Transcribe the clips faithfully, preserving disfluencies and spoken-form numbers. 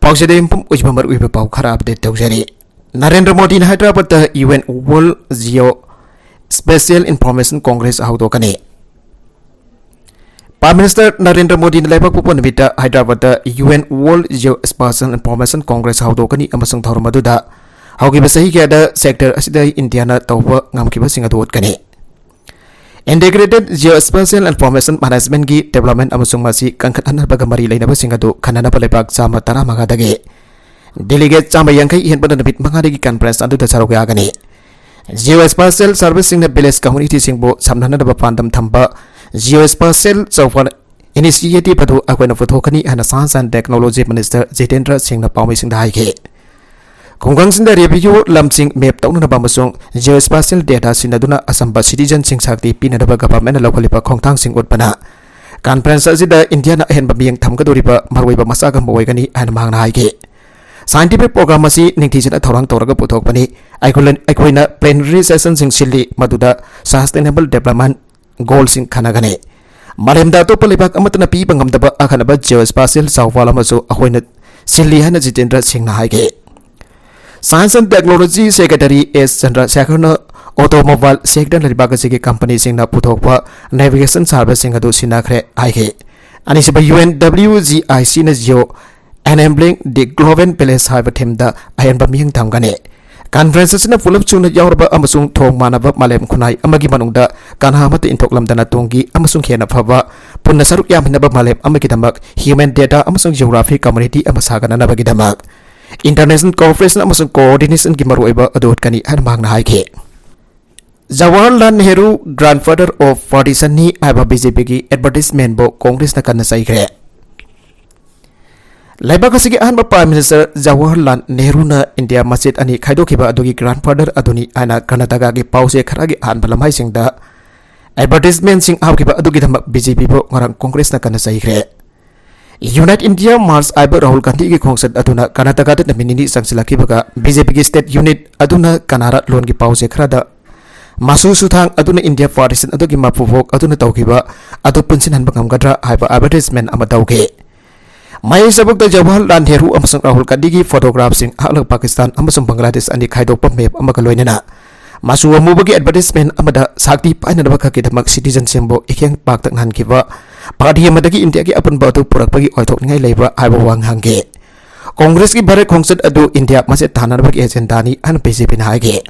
ꯄꯥꯎꯁꯤꯗ ꯌꯨꯝꯐꯝ ꯑꯣꯏꯕ ꯃꯔꯨꯑꯣꯏꯕ ꯄꯥꯎ ꯈꯔ ꯑꯞꯗꯦꯠ ꯇꯧꯖꯔꯤ꯫ ꯅꯔꯦꯟꯗ꯭ꯔ ꯃꯣꯗꯤꯅ ꯍꯥꯏꯗ꯭ꯔꯕꯥꯗꯇ U N world geospatial information congress ꯍꯧꯗꯣꯛꯀꯅꯤ꯫ ꯄ꯭ꯔꯥꯏꯝ ꯃꯤꯅꯤꯁꯇꯔ ꯅꯔꯦꯟꯗ꯭ꯔ ꯃꯣꯗꯤꯅ ꯂꯩꯕꯥꯛ ꯄꯣꯛꯄ ꯅꯨꯃꯤꯠꯇ ꯍꯥꯏꯗ꯭ꯔꯕꯥꯗꯇ U N world geospatial information congress ꯍꯧꯗꯣꯛꯀꯅꯤ ꯑꯃꯁꯨꯡ ꯊꯧꯔꯝ ꯑꯗꯨꯗ ꯍꯧꯈꯤꯕ ꯆꯍꯤ ꯀꯌꯥꯗ ꯁꯦꯛꯇꯔ ꯑꯁꯤꯗ ꯏꯟꯗꯤꯌꯥꯅ ꯇꯧꯕ ꯉꯝꯈꯤꯕꯁꯤꯡ ꯑꯗꯨ ꯎꯠꯀꯅꯤ꯫ ꯏꯟꯇꯤꯒ꯭ꯔꯦꯇꯦꯗ ꯖꯤꯑꯣ ꯁ꯭ꯄꯦꯁꯤꯌꯦꯜ ꯏꯟꯐꯣꯔꯃꯦꯁꯟ ꯃꯦꯅꯦꯖꯃꯦꯟꯒꯤ ꯗꯤꯕ꯭ꯂꯞꯃꯦꯟ ꯑꯃꯁꯨꯡ ꯃꯁꯤ ꯀꯟꯈꯠꯍꯟꯅꯕꯒ ꯃꯔꯤ ꯂꯩꯅꯕꯁꯤꯡ ꯑꯗꯨ ꯈꯟꯅꯅꯕ ꯂꯩꯕꯥꯛ ꯆꯥꯝꯃ ꯇꯔꯥꯃꯉꯥꯗꯒꯤ ꯗꯦꯂꯤꯒꯦꯠ ꯆꯥꯝꯃ ꯌꯥꯡꯈꯩ ꯍꯦꯟꯕꯅ ꯅꯨꯃꯤꯠ ꯃꯉꯥꯅꯤꯒꯤ ꯀꯟꯐꯔꯦꯟꯁ ꯑꯗꯨꯗ ꯁꯔꯨꯛ ꯌꯥꯒꯅꯤ꯫ ꯖꯤꯑꯣ ꯁ꯭ꯄꯦꯁꯤꯌꯦꯜ ꯁꯔꯚꯤꯁꯁꯤꯡꯅ ꯚꯤꯂꯦꯖ ꯀꯝꯃ꯭ꯌꯨꯅꯤꯇꯤꯁꯤꯡꯕꯨ ꯁꯝꯅꯍꯟꯅꯕ ꯄꯥꯟꯗꯝ ꯊꯝꯕ ꯖꯤꯑꯣ ꯁ꯭ꯄꯦꯁꯤꯌꯦꯜ ꯆꯧꯐꯜ ꯏꯅꯤꯁꯤꯌꯦꯇꯤꯚ ꯑꯗꯨ ꯑꯩꯈꯣꯏꯅ ꯄꯨꯊꯣꯛꯀꯅꯤ ꯍꯥꯏꯅ science and technology minister Jitendra ꯁꯤꯡꯅ ꯄꯥꯎꯃꯤꯁꯤꯡꯗ ꯍꯥꯏꯈꯤ꯫ ꯈꯨꯡꯒꯪꯁꯤꯡꯗ ꯔꯦꯚꯤꯅ꯭ꯌꯨ ꯂꯝꯁꯤꯡ ꯃꯦꯞ ꯇꯧꯅꯅꯕ ꯑꯃꯁꯨꯡ ꯖꯤꯑꯣ ꯁ꯭ꯄꯦꯁꯤꯌꯦꯜ ꯗꯦꯇꯥ ꯁꯤꯖꯤꯟꯅꯗꯨꯅ ꯑꯆꯝꯕ ꯁꯤꯇꯤꯖꯟꯁꯤꯡ ꯁꯛꯇꯤ ꯄꯤꯅꯅꯕ ꯒꯚꯔꯟꯃꯦꯟꯠꯅ ꯂꯧꯈꯠꯂꯤꯕ ꯈꯣꯡꯊꯥꯡꯁꯤꯡ ꯎꯠꯄꯅ ꯀꯟꯐꯔꯦꯟꯁ ꯑꯁꯤꯗ ꯏꯟꯗꯤꯌꯥꯅ ꯑꯍꯦꯟꯕ ꯃꯤꯠꯌꯦꯡ ꯊꯝꯒꯗꯧꯔꯤꯕ ꯃꯔꯨꯑꯣꯏꯕ ꯃꯆꯥꯛ ꯑꯃ ꯑꯣꯏꯒꯅꯤ ꯍꯥꯏꯅ ꯃꯍꯥꯛꯅ ꯍꯥꯏꯈꯤ꯫ ꯁꯥꯏꯟꯇꯤꯐꯤꯛ ꯄ꯭ꯔꯣꯒ꯭ꯔꯥꯝ ꯑꯁꯤ ꯅꯤꯡꯊꯤꯖꯅ ꯊꯧꯔꯥꯡ ꯇꯧꯔꯒ ꯄꯨꯊꯣꯛꯄꯅꯤ꯫ ꯑꯩꯈꯣꯏꯅ, ꯑꯩꯈꯣꯏꯅ ꯄ꯭ꯂꯦꯅꯔꯤ ꯁꯦꯁꯟꯁꯤꯡ ꯁꯤꯜꯂꯤ, ꯃꯗꯨꯗ ꯁꯁꯇꯦꯅꯦꯕꯜ ꯗꯤꯕ꯭ꯂꯞꯃꯦꯟꯠ ꯒꯣꯜꯁꯤꯡ ꯈꯟꯅꯒꯅꯤ꯫ ꯃꯥꯂꯦꯝꯗ ꯑꯇꯣꯞꯄ ꯂꯩꯕꯥꯛ ꯑꯃꯠꯇꯅ ꯄꯤꯕ ꯉꯝꯗꯕ ꯑꯈꯟꯅꯕ ꯖꯤꯑꯣ ꯁ꯭ꯄꯦꯁꯤꯌꯦꯜ ꯆꯧꯐꯜ ꯑꯃꯁꯨ ꯑꯩꯈꯣꯏꯅ ꯁꯤꯜꯂꯤ ꯍꯥꯏꯅ ꯖꯤꯇꯦꯟꯗ꯭ꯔ ꯁꯤꯡꯅ ꯍꯥꯏꯈꯤ꯫ Science and technology secretary S Chandra ꯁꯦꯈꯔꯅ ꯑꯣꯇꯣꯃꯣꯕꯥꯏꯜ ꯁꯦꯛꯇꯔ ꯂꯩꯕꯥꯛ ꯑꯁꯤꯒꯤ ꯀꯝꯄꯅꯤꯁꯤꯡꯅ ꯄꯨꯊꯣꯛꯄ ꯅꯦꯚꯤꯒꯦꯁꯟ ꯁꯥꯔꯚꯤꯁꯁꯤꯡ ꯑꯗꯨ ꯁꯤꯟꯅꯈ꯭ꯔꯦ ꯍꯥꯏꯈꯤ꯫ ꯑꯅꯤꯁꯨꯕ ꯌꯨ ꯑꯦꯟ ꯗꯕ꯭ꯂꯤꯎ ꯖꯤ ꯑꯥꯏ ꯁꯤꯅ Jio Enabling the Global Village ꯍꯥꯏꯕ ꯊꯤꯝꯗ ꯑꯍꯦꯟꯕ ꯃꯤꯠꯌꯦꯡ ꯊꯝꯒꯅꯤ꯫ ꯀꯟꯐꯔꯦꯟꯁ ꯑꯁꯤꯅ ꯄꯨꯂꯞ ꯁꯨꯅ ꯌꯥꯎꯔꯕ ꯑꯃꯁꯨꯡ ꯊꯣꯡ ꯃꯥꯟꯅꯕ ꯃꯥꯂꯦꯝ ꯈꯨꯟꯅꯥꯏ ꯑꯃꯒꯤ ꯃꯅꯨꯡꯗ ꯀꯅꯥ ꯑꯃꯠꯇ ꯏꯟꯊꯣꯛꯂꯝꯗꯅ ꯇꯨꯡꯒꯤ ꯑꯃꯁꯨꯡ ꯍꯦꯟꯅ ꯐꯕ ꯄꯨꯟꯅ ꯁꯔꯨꯛ ꯌꯥꯃꯤꯟꯅꯕ ꯃꯥꯂꯦꯝ ꯑꯃꯒꯤꯗꯃꯛ ꯍ꯭ꯌꯨꯃꯦꯟ ꯗꯦꯇꯥ ꯑꯃꯁꯨꯡ ꯖꯤꯑꯣꯒ꯭ꯔꯥꯐꯤ ꯀꯝꯃ꯭ꯌꯨꯅꯤꯇꯤ ꯑꯃ ꯁꯥꯒꯠꯅꯅꯕꯒꯤꯗꯃꯛ ꯏꯟꯇꯔꯅꯦꯁꯅꯦꯜ ꯀꯣꯑꯣꯄꯔꯦꯁꯟ ꯑꯃꯁꯨꯡ ꯀꯣꯑꯣꯔꯗꯤꯅꯦꯁꯟꯒꯤ ꯃꯔꯨꯑꯣꯏꯕ ꯑꯗꯨ ꯎꯠꯀꯅꯤ ꯍꯥꯏꯅ ꯃꯍꯥꯛꯅ ꯍꯥꯏꯈꯤ꯫ Jawaharlal Nehru, Grandfather of Partition ꯅꯤ ꯍꯥꯏꯕ ꯕꯤ ꯖꯦ ꯄꯤꯒꯤ ꯑꯦꯗꯚꯔꯇꯤꯁꯃꯦꯟꯕꯨ ꯀꯣꯡꯒ꯭ꯔꯦꯁꯅ ꯀꯟꯅ ꯆꯩꯈ꯭ꯔꯦ꯫ ꯂꯩꯕꯥꯛ ꯑꯁꯤꯒꯤ ꯑꯍꯥꯟꯕ ꯄ꯭ꯔꯥꯏꯝ ꯃꯤꯅꯤꯁꯇꯔ ꯖꯋꯥꯍꯔꯂꯥꯜ ꯅꯦꯍꯔꯨꯅ ꯏꯟꯗꯤꯌꯥ ꯃꯆꯦꯠ ꯑꯅꯤ ꯈꯥꯏꯗꯣꯛꯈꯤꯕ ꯑꯗꯨꯒꯤ ꯒ꯭ꯔꯥꯟꯐꯥꯗꯔ ꯑꯗꯨꯅꯤ ꯍꯥꯏꯅ ꯀꯔꯅꯥꯇꯀꯥꯒꯤ ꯄꯥꯎꯆꯦ ꯈꯔꯒꯤ ꯑꯍꯥꯟꯕ ꯂꯝꯍꯥꯏꯁꯤꯡꯗ ꯑꯦꯗꯚꯔꯇꯤꯁꯃꯦꯟꯁꯤꯡ ꯍꯥꯞꯈꯤꯕ ꯑꯗꯨꯒꯤꯗꯃꯛ ꯕꯤ ꯖꯦ ꯄꯤꯕꯨ ꯉꯔꯥꯡ ꯀꯣꯡꯒ꯭ꯔꯦꯁꯅ ꯀꯟꯅ ꯆꯩꯈ꯭ꯔꯦ꯫ ꯌꯨꯅꯥꯏꯠ ꯏꯟꯗꯤꯌꯥ ꯃꯥꯔꯆ ꯍꯥꯏꯕ ꯔꯥꯍꯨꯜ ꯒꯥꯟꯙꯤꯒꯤ ꯈꯣꯡꯆꯠ ꯑꯗꯨꯅ ꯀꯔꯅꯥꯇꯀꯥꯗ ꯅꯨꯃꯤꯠ ꯅꯤꯅꯤ ꯆꯪꯁꯤꯜꯂꯛꯈꯤꯕꯒ ꯕꯤ ꯖꯦ ꯄꯤꯒꯤ ꯁ꯭ꯇꯦꯠ ꯌꯨꯅꯤꯠ ꯑꯗꯨꯅ ꯀꯅꯥꯔ ꯂꯣꯟꯒꯤ ꯄꯥꯎꯆꯦ ꯈꯔꯗ ꯃꯁꯨ ꯁꯨꯊꯥꯡ ꯑꯗꯨꯅ ꯏꯟꯗꯤꯌꯥ ꯄꯥꯔꯇꯤꯁꯟ ꯑꯗꯨꯒꯤ ꯃꯄꯨꯚꯣꯛ ꯑꯗꯨꯅ ꯇꯧꯈꯤꯕ ꯑꯗꯨ ꯄꯨꯟꯁꯤꯟꯍꯟꯕ ꯉꯝꯒꯗ꯭ꯔꯥ ꯍꯥꯏꯕ ꯑꯦꯗꯚꯔꯇꯤꯁꯃꯦꯟ ꯑꯃ ꯇꯧꯈꯤ꯫ ꯃꯍꯩ ꯆꯕꯨꯛꯇ ꯖꯋꯥꯍꯔꯂꯥꯜ ꯅꯦꯍꯔꯨ ꯑꯃꯁꯨꯡ ꯔꯥꯍꯨꯜ ꯒꯥꯟꯙꯤꯒꯤ photograph ꯁꯤꯡ ꯍꯛꯂꯒ ꯄꯥꯀꯤꯁꯇꯥꯟ ꯑꯃꯁꯨꯡ ꯕꯪꯒ꯭ꯂꯥꯗꯦꯁ ꯑꯅꯤ ꯈꯥꯏꯗꯣꯛꯄ map ꯑꯃꯒ ꯂꯣꯏꯅꯅ ꯃꯆꯨ ꯑꯃꯨꯕꯒꯤ advertisement ꯑꯃꯗ ꯁꯛꯇꯤ ꯄꯥꯏꯅꯅꯕ ꯈꯛꯀꯤꯗꯃꯛ citizen ꯁꯤꯡꯕꯨ ꯏꯈꯦꯡ ꯄꯥꯛꯇꯛꯅꯍꯟꯈꯤꯕ party ꯑꯃꯗꯒꯤ ꯏꯟꯗꯤꯌꯥꯒꯤ ꯑꯄꯨꯟꯕ ꯑꯗꯨ ꯄꯨꯔꯛꯄꯒꯤ ꯑꯣꯏꯊꯣꯛꯅꯤꯡꯉꯥꯏ ꯂꯩꯕ꯭ꯔꯥ ꯍꯥꯏꯕ ꯋꯥꯍꯪ ꯍꯪꯈꯤ꯫ ꯀꯣꯡꯒ꯭ꯔꯦꯁꯀꯤ ꯚꯥꯔꯠ ꯈꯣꯡꯆꯠ ꯑꯗꯨ ꯏꯟꯗꯤꯌꯥ ꯃꯆꯦꯠ ꯊꯥꯅꯅꯕꯒꯤ agenda ꯅꯤ ꯍꯥꯏꯅ BJP ꯅ ꯍꯥꯏꯈꯤ꯫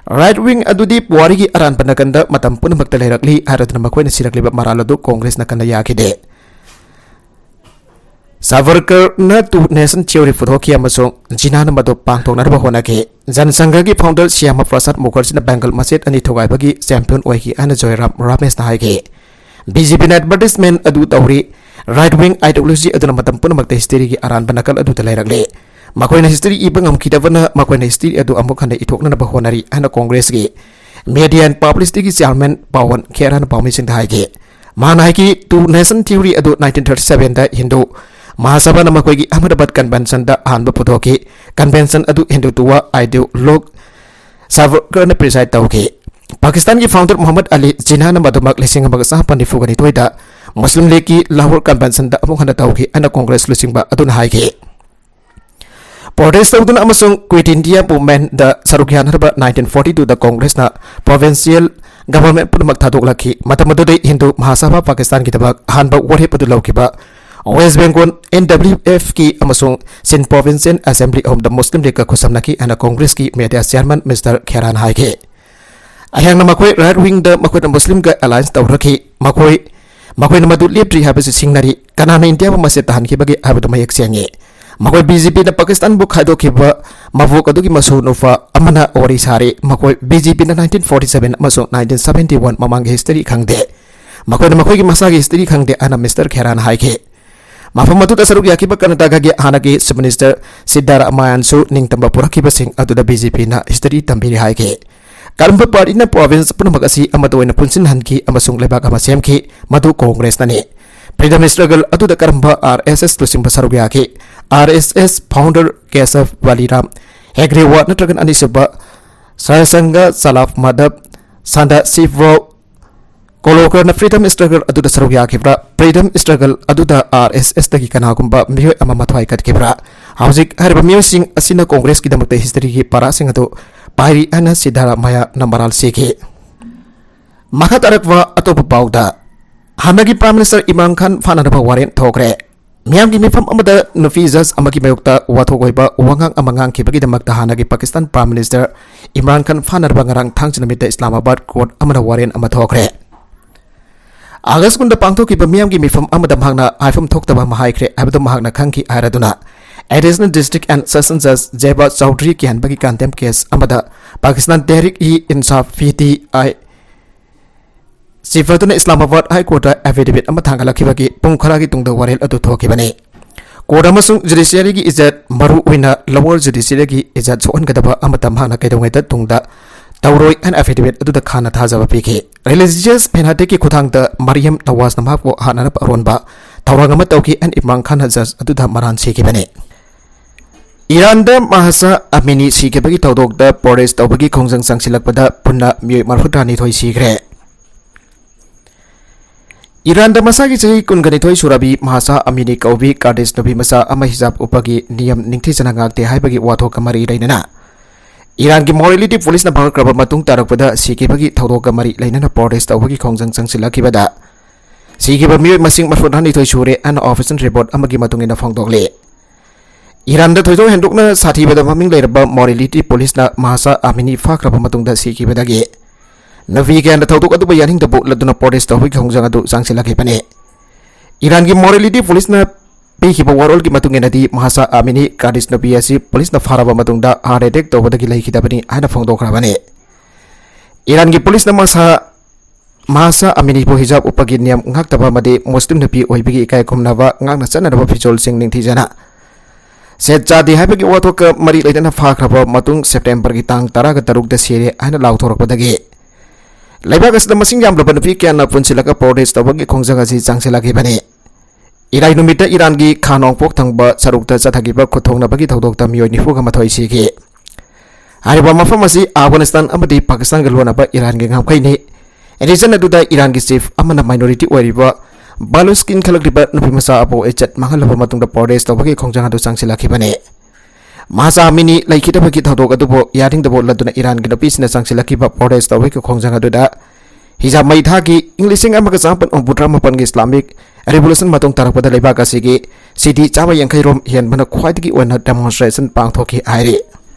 Right wing ꯑꯗꯨꯗꯤ ꯄꯨꯋꯥꯔꯤꯒꯤ ꯑꯔꯥꯟꯕ ꯅꯥꯀꯟꯗ ꯃꯇꯝ ꯄꯨꯝꯅꯃꯛꯇ ꯂꯩꯔꯛꯂꯤ ꯍꯥꯏꯔꯗꯨꯅ ꯃꯈꯣꯏꯅ ꯁꯤꯔꯛꯂꯤꯕ ꯃꯔꯥꯜ ꯑꯗꯨ ꯀꯣꯡꯒ꯭ꯔꯦꯁ ꯅꯥꯀꯟꯗ ꯌꯥꯈꯤꯗꯦ꯫ ꯁꯥꯚꯔꯀꯔꯅ two nation theory ꯄꯨꯊꯣꯛꯈꯤ ꯑꯃꯁꯨꯡ ꯖꯤꯅꯥꯅ ꯃꯗꯨ ꯄꯥꯡꯊꯣꯛꯅꯅꯕ ꯍꯣꯠꯅꯈꯤ꯫ ꯖꯟ ꯁꯪꯘꯒꯤ founder ꯁ꯭ꯌꯥꯃ ꯄ꯭ꯔꯁꯥꯗ ꯃꯨꯈꯔꯖꯤꯅ ꯕꯦꯡꯒꯜ ꯃꯆꯦꯠ ꯑꯅꯤ ꯊꯨꯒꯥꯏꯕꯒꯤ champion ꯑꯣꯏꯈꯤ ꯍꯥꯏꯅ ꯖꯣꯏꯔꯥꯝ ꯔꯥꯃꯦꯁꯅ ꯍꯥꯏꯈꯤ꯫ BJP ꯅ advertisement ꯑꯗꯨ ꯇꯧꯔꯤ꯫ Right wing ideology ꯑꯗꯨꯅ ꯃꯇꯝ ꯄꯨꯝꯅꯃꯛꯇ history ꯒꯤ ꯑꯔꯥꯟꯕ ꯅꯥꯀꯜ ꯑꯗꯨꯗ ꯂꯩꯔꯛꯂꯤ꯫ ꯃꯈꯣꯏꯅ history ꯏꯕ ꯉꯝꯈꯤꯗꯕꯅ ꯃꯈꯣꯏꯅ history ꯑꯗꯨ ꯑꯃꯨꯛ ꯍꯟꯅ ꯏꯊꯣꯛꯅꯅꯕ ꯍꯣꯠꯅꯔꯤ ꯍꯥꯏꯅ ꯀꯣꯡꯒ꯭ꯔꯦꯁꯀꯤ media and publicity chairman ꯄꯥꯋꯟ ꯈꯦꯔꯥꯅ ꯄꯥꯎꯃꯤꯁꯤꯡꯗ ꯍꯥꯏꯈꯤ꯫ ꯃꯥꯅ ꯍꯥꯏꯈꯤ, two nation theory ꯑꯗꯨ nineteen thirty seven ꯗ ꯍꯤꯟꯗꯨ ꯃꯍꯥꯁꯚꯥꯅ ꯃꯈꯣꯏꯒꯤ ꯑꯍꯃꯗꯕꯥꯗ convention ꯗ ꯑꯍꯥꯟꯕ ꯄꯨꯊꯣꯛꯈꯤ꯫ Convention ꯑꯗꯨ ꯍꯤꯟꯗꯨꯇꯨꯋꯥ ideologue ꯁꯥꯚꯔꯀꯔꯅ preside ꯇꯧꯈꯤ꯫ ꯄꯥꯀꯤꯁꯇꯥꯟꯒꯤ founder ꯃꯨꯍꯝꯃꯗ ꯑꯂꯤ ꯖꯤꯅꯥꯅ ꯃꯗꯨꯃꯛ ꯂꯤꯁꯤꯡ ꯑꯃꯒ ꯆꯥꯃꯥꯄꯟ ꯅꯤꯐꯨꯒ ꯅꯤꯊꯣꯏꯗ ꯃꯨꯁꯂꯤꯝ ꯂꯤꯒꯀꯤ ꯂꯥꯍꯣꯔ convention ꯗ ꯑꯃꯨꯛ ꯍꯟꯅ ꯇꯧꯈꯤ ꯍꯥꯏꯅ ꯀꯣꯡꯒ꯭ꯔꯦꯁ ꯂꯨꯆꯤꯡꯕ ꯑꯗꯨꯅ ꯍꯥꯏꯈꯤ꯫ Protest ꯇꯧꯗꯨꯅ ꯑꯃꯁꯨꯡ Quit India Movement ꯗ ꯁꯔꯨꯛ ꯌꯥꯅꯅꯕ nineteen forty two ꯗ ꯀꯣꯡꯒ꯭ꯔꯦꯁꯅ provincial government ꯄꯨꯝꯅꯃꯛ ꯊꯥꯗꯣꯛꯂꯛꯈꯤ꯫ ꯃꯇꯝ ꯑꯗꯨꯗ ꯍꯤꯟꯗꯨ ꯃꯍꯥꯁꯚꯥ ꯄꯥꯀꯤꯁꯇꯥꯟꯒꯤꯗꯃꯛ ꯑꯍꯥꯟꯕ ꯋꯥꯔꯦꯞ ꯑꯗꯨ ꯂꯧꯈꯤꯕ West Bengal NWF ꯀꯤ ꯑꯃꯁꯨꯡ Sindh Provincial Assembly ꯑꯍꯨꯝꯗ ꯃꯨꯁꯂꯤꯝ ꯂꯤꯒꯀ ꯈꯨꯠꯁꯝꯅꯈꯤ ꯍꯥꯏꯅ ꯀꯣꯡꯒ꯭ꯔꯦꯁꯀꯤ media chairman Mister ꯈꯦꯔꯥꯟ ꯍꯥꯏꯈꯤ꯫ ꯑꯩꯍꯥꯛꯅ ꯃꯈꯣꯏ right wing ꯗ ꯃꯈꯣꯏꯅ ꯃꯨꯁꯂꯤꯝꯒ alliance ꯇꯧꯔꯛꯈꯤ꯫ ꯃꯈꯣꯏ, ꯃꯈꯣꯏꯅ ꯃꯗꯨ ꯂꯦꯞꯇ꯭ꯔꯤ ꯍꯥꯏꯕꯁꯤ ꯁꯤꯡꯅꯔꯤ꯫ ꯀꯅꯥꯅ ꯏꯟꯗꯤꯌꯥꯕꯨ ꯃꯆꯦꯠ ꯇꯥꯍꯟꯈꯤꯕꯒꯦ ꯍꯥꯏꯕꯗꯨ ꯃꯌꯦꯛ ꯁꯦꯡꯉꯤ꯫ ꯃꯈꯣꯏ BJP ꯅ ꯄꯥꯀꯤꯁꯇꯥꯟꯕꯨ ꯈꯥꯏꯗꯣꯛꯈꯤꯕ ꯃꯕꯣꯛ ꯑꯗꯨꯒꯤ ꯃꯁꯨ ꯅꯨꯄꯥ ꯑꯃꯅ ꯋꯥꯔꯤ ꯁꯥꯔꯤ꯫ ꯃꯈꯣꯏ BJP ꯅ nineteen forty seven ꯑꯃꯁꯨꯡ nineteen seventy one ꯃꯃꯥꯡꯒꯤ history ꯈꯪꯗꯦ꯫ ꯃꯈꯣꯏꯅ ꯃꯈꯣꯏꯒꯤ ꯃꯁꯥꯒꯤ history ꯈꯪꯗꯦ ꯍꯥꯏꯅ Mister ꯈꯦꯔꯥꯟ ꯍꯥꯏꯈꯤ꯫ ꯃꯐꯝ ꯑꯗꯨꯗ ꯁꯔꯨꯛ ꯌꯥꯈꯤꯕ ꯀꯔꯅꯥꯇꯀꯥꯒꯤ ꯍꯥꯟꯅꯒꯤ Chief Minister ꯁꯤꯗꯥꯔꯥꯃꯥꯌꯥꯟꯁꯨ ꯅꯤꯡꯇꯝꯕ ꯄꯨꯔꯛꯈꯤꯕꯁꯤꯡ ꯑꯗꯨꯗ BJP ꯅ history ꯇꯝꯕꯤꯔꯤ ꯍꯥꯏꯈꯤ꯫ ꯀꯔꯝꯕ party ꯅ province ꯄꯨꯝꯅꯃꯛ ꯑꯁꯤ ꯑꯃꯠꯇ ꯑꯣꯏꯅ ꯄꯨꯟꯁꯤꯟꯍꯟꯈꯤ ꯑꯃꯁꯨꯡ ꯂꯩꯕꯥꯛ ꯑꯃ ꯁꯦꯝꯈꯤ? ꯃꯗꯨ ꯀꯣꯡꯒ꯭ꯔꯦꯁꯅꯅꯤ꯫ Freedom struggle ꯑꯗꯨꯗ ꯀꯔꯝꯕ RSS ꯂꯨꯆꯤꯡꯕ ꯁꯔꯨꯛ ꯌꯥꯈꯤ? RSS founder Keshav Baliram, Hegrevar ꯅꯠꯇ꯭ꯔꯒ ꯑꯅꯤꯁꯨꯕ Sararsangha, Chalab Madhav, Sadashivrao ꯀꯣꯂꯣꯀꯔꯅ freedom struggle ꯑꯗꯨꯗ ꯁꯔꯨꯛ ꯌꯥꯈꯤꯕ꯭ꯔꯥ? Freedom struggle ꯑꯗꯨꯗ RSSꯇꯒꯤ ꯀꯅꯥꯒꯨꯝꯕ ꯃꯤꯑꯣꯏ ꯑꯃ ꯃꯊ꯭ꯋꯥꯏ ꯀꯠꯈꯤꯕ꯭ꯔꯥ? ꯍꯧꯖꯤꯛ ꯍꯥꯏꯔꯤꯕ ꯃꯤꯑꯣꯏꯁꯤꯡ ꯑꯁꯤꯅ ꯀꯣꯡꯒ꯭ꯔꯦꯁꯀꯤꯗꯃꯛꯇ historyꯒꯤ ꯄꯥꯔꯥꯁꯤꯡ ꯑꯗꯨ ꯄꯥꯏꯔꯤ ꯍꯥꯏꯅ ꯁꯤꯗꯥꯔꯥꯃꯌꯥꯅ ꯃꯔꯥꯜ ꯁꯤꯈꯤ꯫ ꯃꯈꯥ ꯇꯥꯔꯛꯄ ꯑꯇꯣꯞꯄ ꯄꯥꯎꯗ, ꯍꯥꯟꯅꯒꯤ Prime Minister ꯏꯝꯔꯥꯟ ꯈꯥꯟ ꯐꯥꯅꯅꯕ ꯋꯥꯔꯦꯟ ꯊꯣꯛꯈ꯭ꯔꯦ꯫ ꯃꯤꯌꯥꯝꯒꯤ ꯃꯤꯐꯝ ꯑꯃꯗ ꯅꯨꯄꯤ ꯖꯖ ꯑꯃꯒꯤ ꯃꯥꯌꯣꯛꯇ ꯋꯥꯊꯣꯛ ꯑꯣꯏꯕ ꯋꯥꯉꯥꯡ ꯑꯃ ꯉꯥꯡꯈꯤꯕꯒꯤꯗꯃꯛꯇ ꯍꯥꯟꯅꯒꯤ ꯄꯥꯀꯤꯁꯇꯥꯟ Prime Minister ꯏꯝꯔꯥꯟ ꯈꯥꯟ ꯐꯥꯅꯅꯕ ꯉꯔꯥꯡ ꯊꯥꯡꯖ ꯅꯨꯃꯤꯠꯇ ꯏꯁꯂꯥꯃꯥꯕꯥꯗ court ꯑꯃꯅ ꯋꯥꯔꯦꯟ ꯑꯃ ꯊꯣꯛꯈ꯭ꯔꯦ꯫ ꯑꯥꯒꯁ ꯀꯨꯟꯗ ꯄꯥꯡꯊꯣꯛꯈꯤꯕ ꯃꯤꯌꯥꯝꯒꯤ ꯃꯤꯐꯝ ꯑꯃꯗ ꯃꯍꯥꯛꯅ ꯍꯥꯏꯐꯝ ꯊꯣꯛꯇꯕ ꯑꯃ ꯍꯥꯏꯈ꯭ꯔꯦ ꯍꯥꯏꯕꯗꯨ ꯃꯍꯥꯛꯅ ꯈꯪꯈꯤ ꯍꯥꯏꯔꯗꯨꯅ Additional District and Session Judge ꯖꯦꯕꯥ Chaudhry ꯀꯤꯍꯟꯕꯒꯤ contempt case ꯑꯃꯗ Pakistan ꯇꯦꯍꯔꯤꯛ E ꯏꯟꯁꯥꯐ P T I chief ꯑꯗꯨꯅ ꯏꯁꯂꯥꯃꯥꯕꯥꯗ High Courtꯇ affidavit ꯑꯃ ꯊꯥꯡꯒꯠꯂꯛꯈꯤꯕꯒꯤ ꯄꯨꯡ ꯈꯔꯒꯤ ꯇꯨꯡꯗ ꯋꯥꯔꯦꯟ ꯑꯗꯨ ꯊꯣꯛꯈꯤꯕꯅꯤ꯫ Court ꯑꯃꯁꯨꯡ judiciaryꯒꯤ ꯏꯖꯠ, ꯃꯔꯨ ꯑꯣꯏꯅ lower judiciaryꯒꯤ ꯏꯖꯠ ꯁꯣꯛꯍꯟꯒꯗꯕ ꯑꯃꯠꯇ ꯃꯍꯥꯛꯅ ꯀꯩꯗꯧꯉꯩꯗ ꯇꯨꯡꯗ ꯇꯧꯔꯣꯏ ꯍꯥꯏꯅ affidavit ꯑꯗꯨꯗ ꯈꯥꯟꯅ ꯊꯥꯖꯕ ꯄꯤꯈꯤ꯫ Religious fanaticꯀꯤ ꯈꯨꯠꯊꯥꯡꯗ ꯃꯔꯤꯌꯝ ꯅꯋꯥꯖꯅ ꯃꯍꯥꯛꯄꯨ ꯍꯥꯠꯅꯅꯕ ꯑꯔꯣꯟꯕ ꯊꯧꯔꯥꯡ ꯑꯃ ꯇꯧꯈꯤ ꯍꯥꯏꯅ ꯏꯝꯔꯥꯟ ꯈꯥꯟꯅ ꯖꯖ ꯑꯗꯨꯗ ꯃꯔꯥꯟ ꯁꯤꯈꯤꯕꯅꯤ꯫ ꯏꯔꯥꯟꯗ ꯃꯍꯁꯥ ꯑꯃꯤꯅꯤ ꯁꯤꯈꯤꯕꯒꯤ ꯊꯧꯗꯣꯛꯇ protest ꯇꯧꯕꯒꯤ ꯈꯣꯡꯖꯪ ꯆꯪꯁꯤꯜꯂꯛꯄꯗ ꯄꯨꯟꯅ ꯃꯤꯑꯣꯏ ꯃꯔꯤꯐꯨꯇꯔꯥꯅꯤꯊꯣꯏ ꯁꯤꯈ꯭ꯔꯦ꯫ ꯏꯔꯥꯟꯗ ꯃꯁꯥꯒꯤ ꯆꯍꯤ ꯀꯨꯟꯒꯅꯤꯊꯣꯏ ꯁꯨꯔꯕꯤ ꯃꯍꯁꯥ ꯑꯃꯤꯅꯤ ꯀꯧꯕꯤ ꯀꯥꯔꯗꯤꯁ ꯅꯨꯄꯤ ꯃꯆꯥ ꯑꯃ ꯍꯤꯖꯥꯕ ꯎꯞꯄꯒꯤ ꯅꯤꯌꯝ ꯅꯤꯡꯊꯤꯖꯅ ꯉꯥꯛꯇꯦ ꯍꯥꯏꯕꯒꯤ ꯋꯥꯊꯣꯛꯀ ꯃꯔꯤ ꯂꯩꯅꯅ ꯏꯔꯥꯟꯒꯤ morality policeꯅ ꯐꯥꯈ꯭ꯔꯕ ꯃꯇꯨꯡ ꯇꯥꯔꯛꯄꯗ ꯁꯤꯈꯤꯕꯒꯤ ꯊꯧꯗꯣꯛꯀ ꯃꯔꯤ ꯂꯩꯅꯅ protest ꯇꯧꯕꯒꯤ ꯈꯣꯡꯖꯪ ꯆꯪꯁꯤꯜꯂꯛꯈꯤꯕꯗ ꯁꯤꯈꯤꯕ ꯃꯤꯑꯣꯏ ꯃꯁꯤꯡ ꯃꯔꯤꯐꯨꯇꯔꯥꯅꯤꯊꯣꯏ ꯁꯨꯔꯦ ꯍꯥꯏꯅ official report ꯑꯃꯒꯤ ꯃꯇꯨꯡ ꯏꯟꯅ ꯐꯣꯡꯗꯣꯛꯂꯤ꯫ ꯏꯔꯥꯟꯗ ꯊꯣꯏꯗꯣꯛ ꯍꯦꯟꯗꯣꯛꯅ ꯁꯥꯊꯤꯕꯗ ꯃꯃꯤꯡ ꯂꯩꯔꯕ morality policeꯅ ꯃꯍꯁꯥ ꯑꯃꯤꯅꯤ ꯐꯥꯈ꯭ꯔꯕ ꯃꯇꯨꯡꯗ ꯁꯤꯈꯤꯕꯗꯒꯤ ꯅꯨꯄꯤ ꯀꯌꯥꯅ ꯊꯧꯗꯣꯛ ꯑꯗꯨꯕꯨ ꯌꯥꯅꯤꯡꯗꯕ ꯎꯠꯂꯗꯨꯅ protest ꯇꯧꯕꯒꯤ ꯈꯣꯡꯖꯪ ꯑꯗꯨ ꯆꯪꯁꯤꯜꯂꯛꯈꯤꯕꯅꯤ꯫ ꯏꯔꯥꯟꯒꯤ morality policeꯅ ꯄꯤꯈꯤꯕ ꯋꯥꯔꯣꯜꯒꯤ ꯃꯇꯨꯡ ꯏꯟꯅꯗꯤ ꯃꯍꯁꯥ ꯑꯃꯤꯅꯤ ꯀꯥꯔꯗꯤꯁ ꯅꯨꯄꯤ ꯑꯁꯤ policeꯅ ꯐꯥꯔꯕ ꯃꯇꯨꯡꯗ heart attack ꯇꯧꯕꯗꯒꯤ ꯂꯩꯈꯤꯗꯕꯅꯤ ꯍꯥꯏꯅ ꯐꯣꯡꯗꯣꯛꯈ꯭ꯔꯕꯅꯤ꯫ ꯏꯔꯥꯟꯒꯤ policeꯅ ꯃꯍꯁꯥ ꯃꯍꯁꯥ ꯑꯃꯤꯅꯤꯕꯨ ꯍꯤꯖꯥꯕ ꯎꯞꯄꯒꯤ ꯅꯤꯌꯝ ꯉꯥꯛꯇꯕ ꯑꯃꯗꯤ ꯃꯨꯁꯂꯤꯝ ꯅꯨꯄꯤ ꯑꯣꯏꯕꯒꯤ ꯏꯀꯥꯏ ꯈꯨꯝꯅꯕ ꯉꯥꯛꯅ ꯆꯠꯅꯔꯕ ꯐꯤꯖꯣꯜꯁꯤꯡ ꯅꯤꯡꯊꯤꯖꯅ ꯁꯦꯠ ꯆꯥꯗꯦ ꯍꯥꯏꯕꯒꯤ ꯋꯥꯊꯣꯛꯀ ꯃꯔꯤ ꯂꯩꯅꯅ ꯐꯥꯈ꯭ꯔꯕ ꯃꯇꯨꯡ Septemberꯒꯤ ꯇꯥꯡ ꯇꯔꯥꯒ ꯇꯔꯨꯛꯇ ꯁꯤꯔꯦ ꯍꯥꯏꯅ ꯂꯥꯎꯊꯣꯔꯛꯄꯗꯒꯤ ꯂꯩꯕꯥꯛ ꯑꯁꯤꯗ ꯃꯁꯤꯡ ꯌꯥꯝꯂꯕ ꯅꯨꯄꯤ ꯀꯌꯥꯅ ꯄꯨꯟꯁꯤꯜꯂꯒ protest ꯇꯧꯕꯒꯤ ꯈꯣꯡꯖꯪ ꯑꯁꯤ ꯆꯪꯁꯤꯜꯂꯛꯈꯤꯕꯅꯤ꯫ ꯏꯔꯥꯏ ꯅꯨꯃꯤꯠꯇ ꯏꯔꯥꯟꯒꯤ ꯈꯥ ꯅꯣꯡꯄꯣꯛ ꯊꯪꯕ ꯁꯔꯨꯛꯇ ꯆꯠꯊꯈꯤꯕ ꯈꯨꯠꯊꯣꯡꯅꯕꯒꯤ ꯊꯧꯗꯣꯛꯇ ꯃꯤꯑꯣꯏ ꯅꯤꯐꯨꯒ ꯃꯥꯊꯣꯏ ꯁꯤꯈꯤ꯫ ꯍꯥꯏꯔꯤꯕ ꯃꯐꯝ ꯑꯁꯤ ꯑꯐꯒꯥꯅꯤꯁꯇꯥꯟ ꯑꯃꯗꯤ ꯄꯥꯀꯤꯁꯇꯥꯟꯒ ꯂꯣꯟꯅꯕ ꯏꯔꯥꯟꯒꯤ ꯉꯝꯈꯩꯅꯤ꯫ Region ꯑꯗꯨꯗ ꯏꯔꯥꯟꯒꯤ chief ꯑꯃꯅ minority ꯑꯣꯏꯔꯤꯕ ꯕꯥꯂꯨꯆꯀꯤꯟ ꯈꯜꯂꯛꯂꯤꯕ ꯅꯨꯄꯤ ꯃꯆꯥ ꯑꯕꯨ ꯏꯖꯠ ꯃꯥꯡꯍꯜꯂꯕ ꯃꯇꯨꯡꯗ protest ꯇꯧꯕꯒꯤ ꯈꯣꯡꯖꯪ ꯑꯗꯨ ꯆꯪꯁꯤꯜꯂꯛꯈꯤꯕꯅꯤ꯫ ꯃꯍꯁꯥ ꯑꯃꯤꯅꯤ ꯂꯩꯈꯤꯗꯕꯒꯤ ꯊꯧꯗꯣꯛ ꯑꯗꯨꯕꯨ ꯌꯥꯅꯤꯡꯗꯕ ꯎꯠꯂꯗꯨꯅ ꯏꯔꯥꯟꯒꯤ ꯅꯨꯄꯤꯁꯤꯡꯅ ꯆꯪꯁꯤꯜꯂꯛꯈꯤꯕ protest ꯇꯧꯕꯒꯤ ꯈꯣꯡꯖꯪ ꯑꯗꯨꯗ ꯍꯤꯖꯥꯕ ꯃꯩ ꯊꯥꯈꯤ꯫ ꯏꯪ ꯂꯤꯁꯤꯡ ꯑꯃꯒ ꯆꯃꯥꯄꯟ ꯍꯨꯝꯐꯨꯇꯔꯥ ꯃꯥꯄꯟꯒꯤ Islamic Revolution ꯃꯇꯨꯡ ꯇꯥꯔꯛꯄꯗ ꯂꯩꯕꯥꯛ ꯑꯁꯤꯒꯤ ꯁꯤꯇꯤ ꯆꯥꯝꯃ ꯌꯥꯡꯈꯩ ꯔꯣꯝ ꯍꯦꯟꯕꯅ ꯈ꯭ꯋꯥꯏꯗꯒꯤ ꯑꯣꯏꯅ demonstration ꯄꯥꯡꯊꯣꯛꯈꯤ ꯍꯥꯏꯔꯤ꯫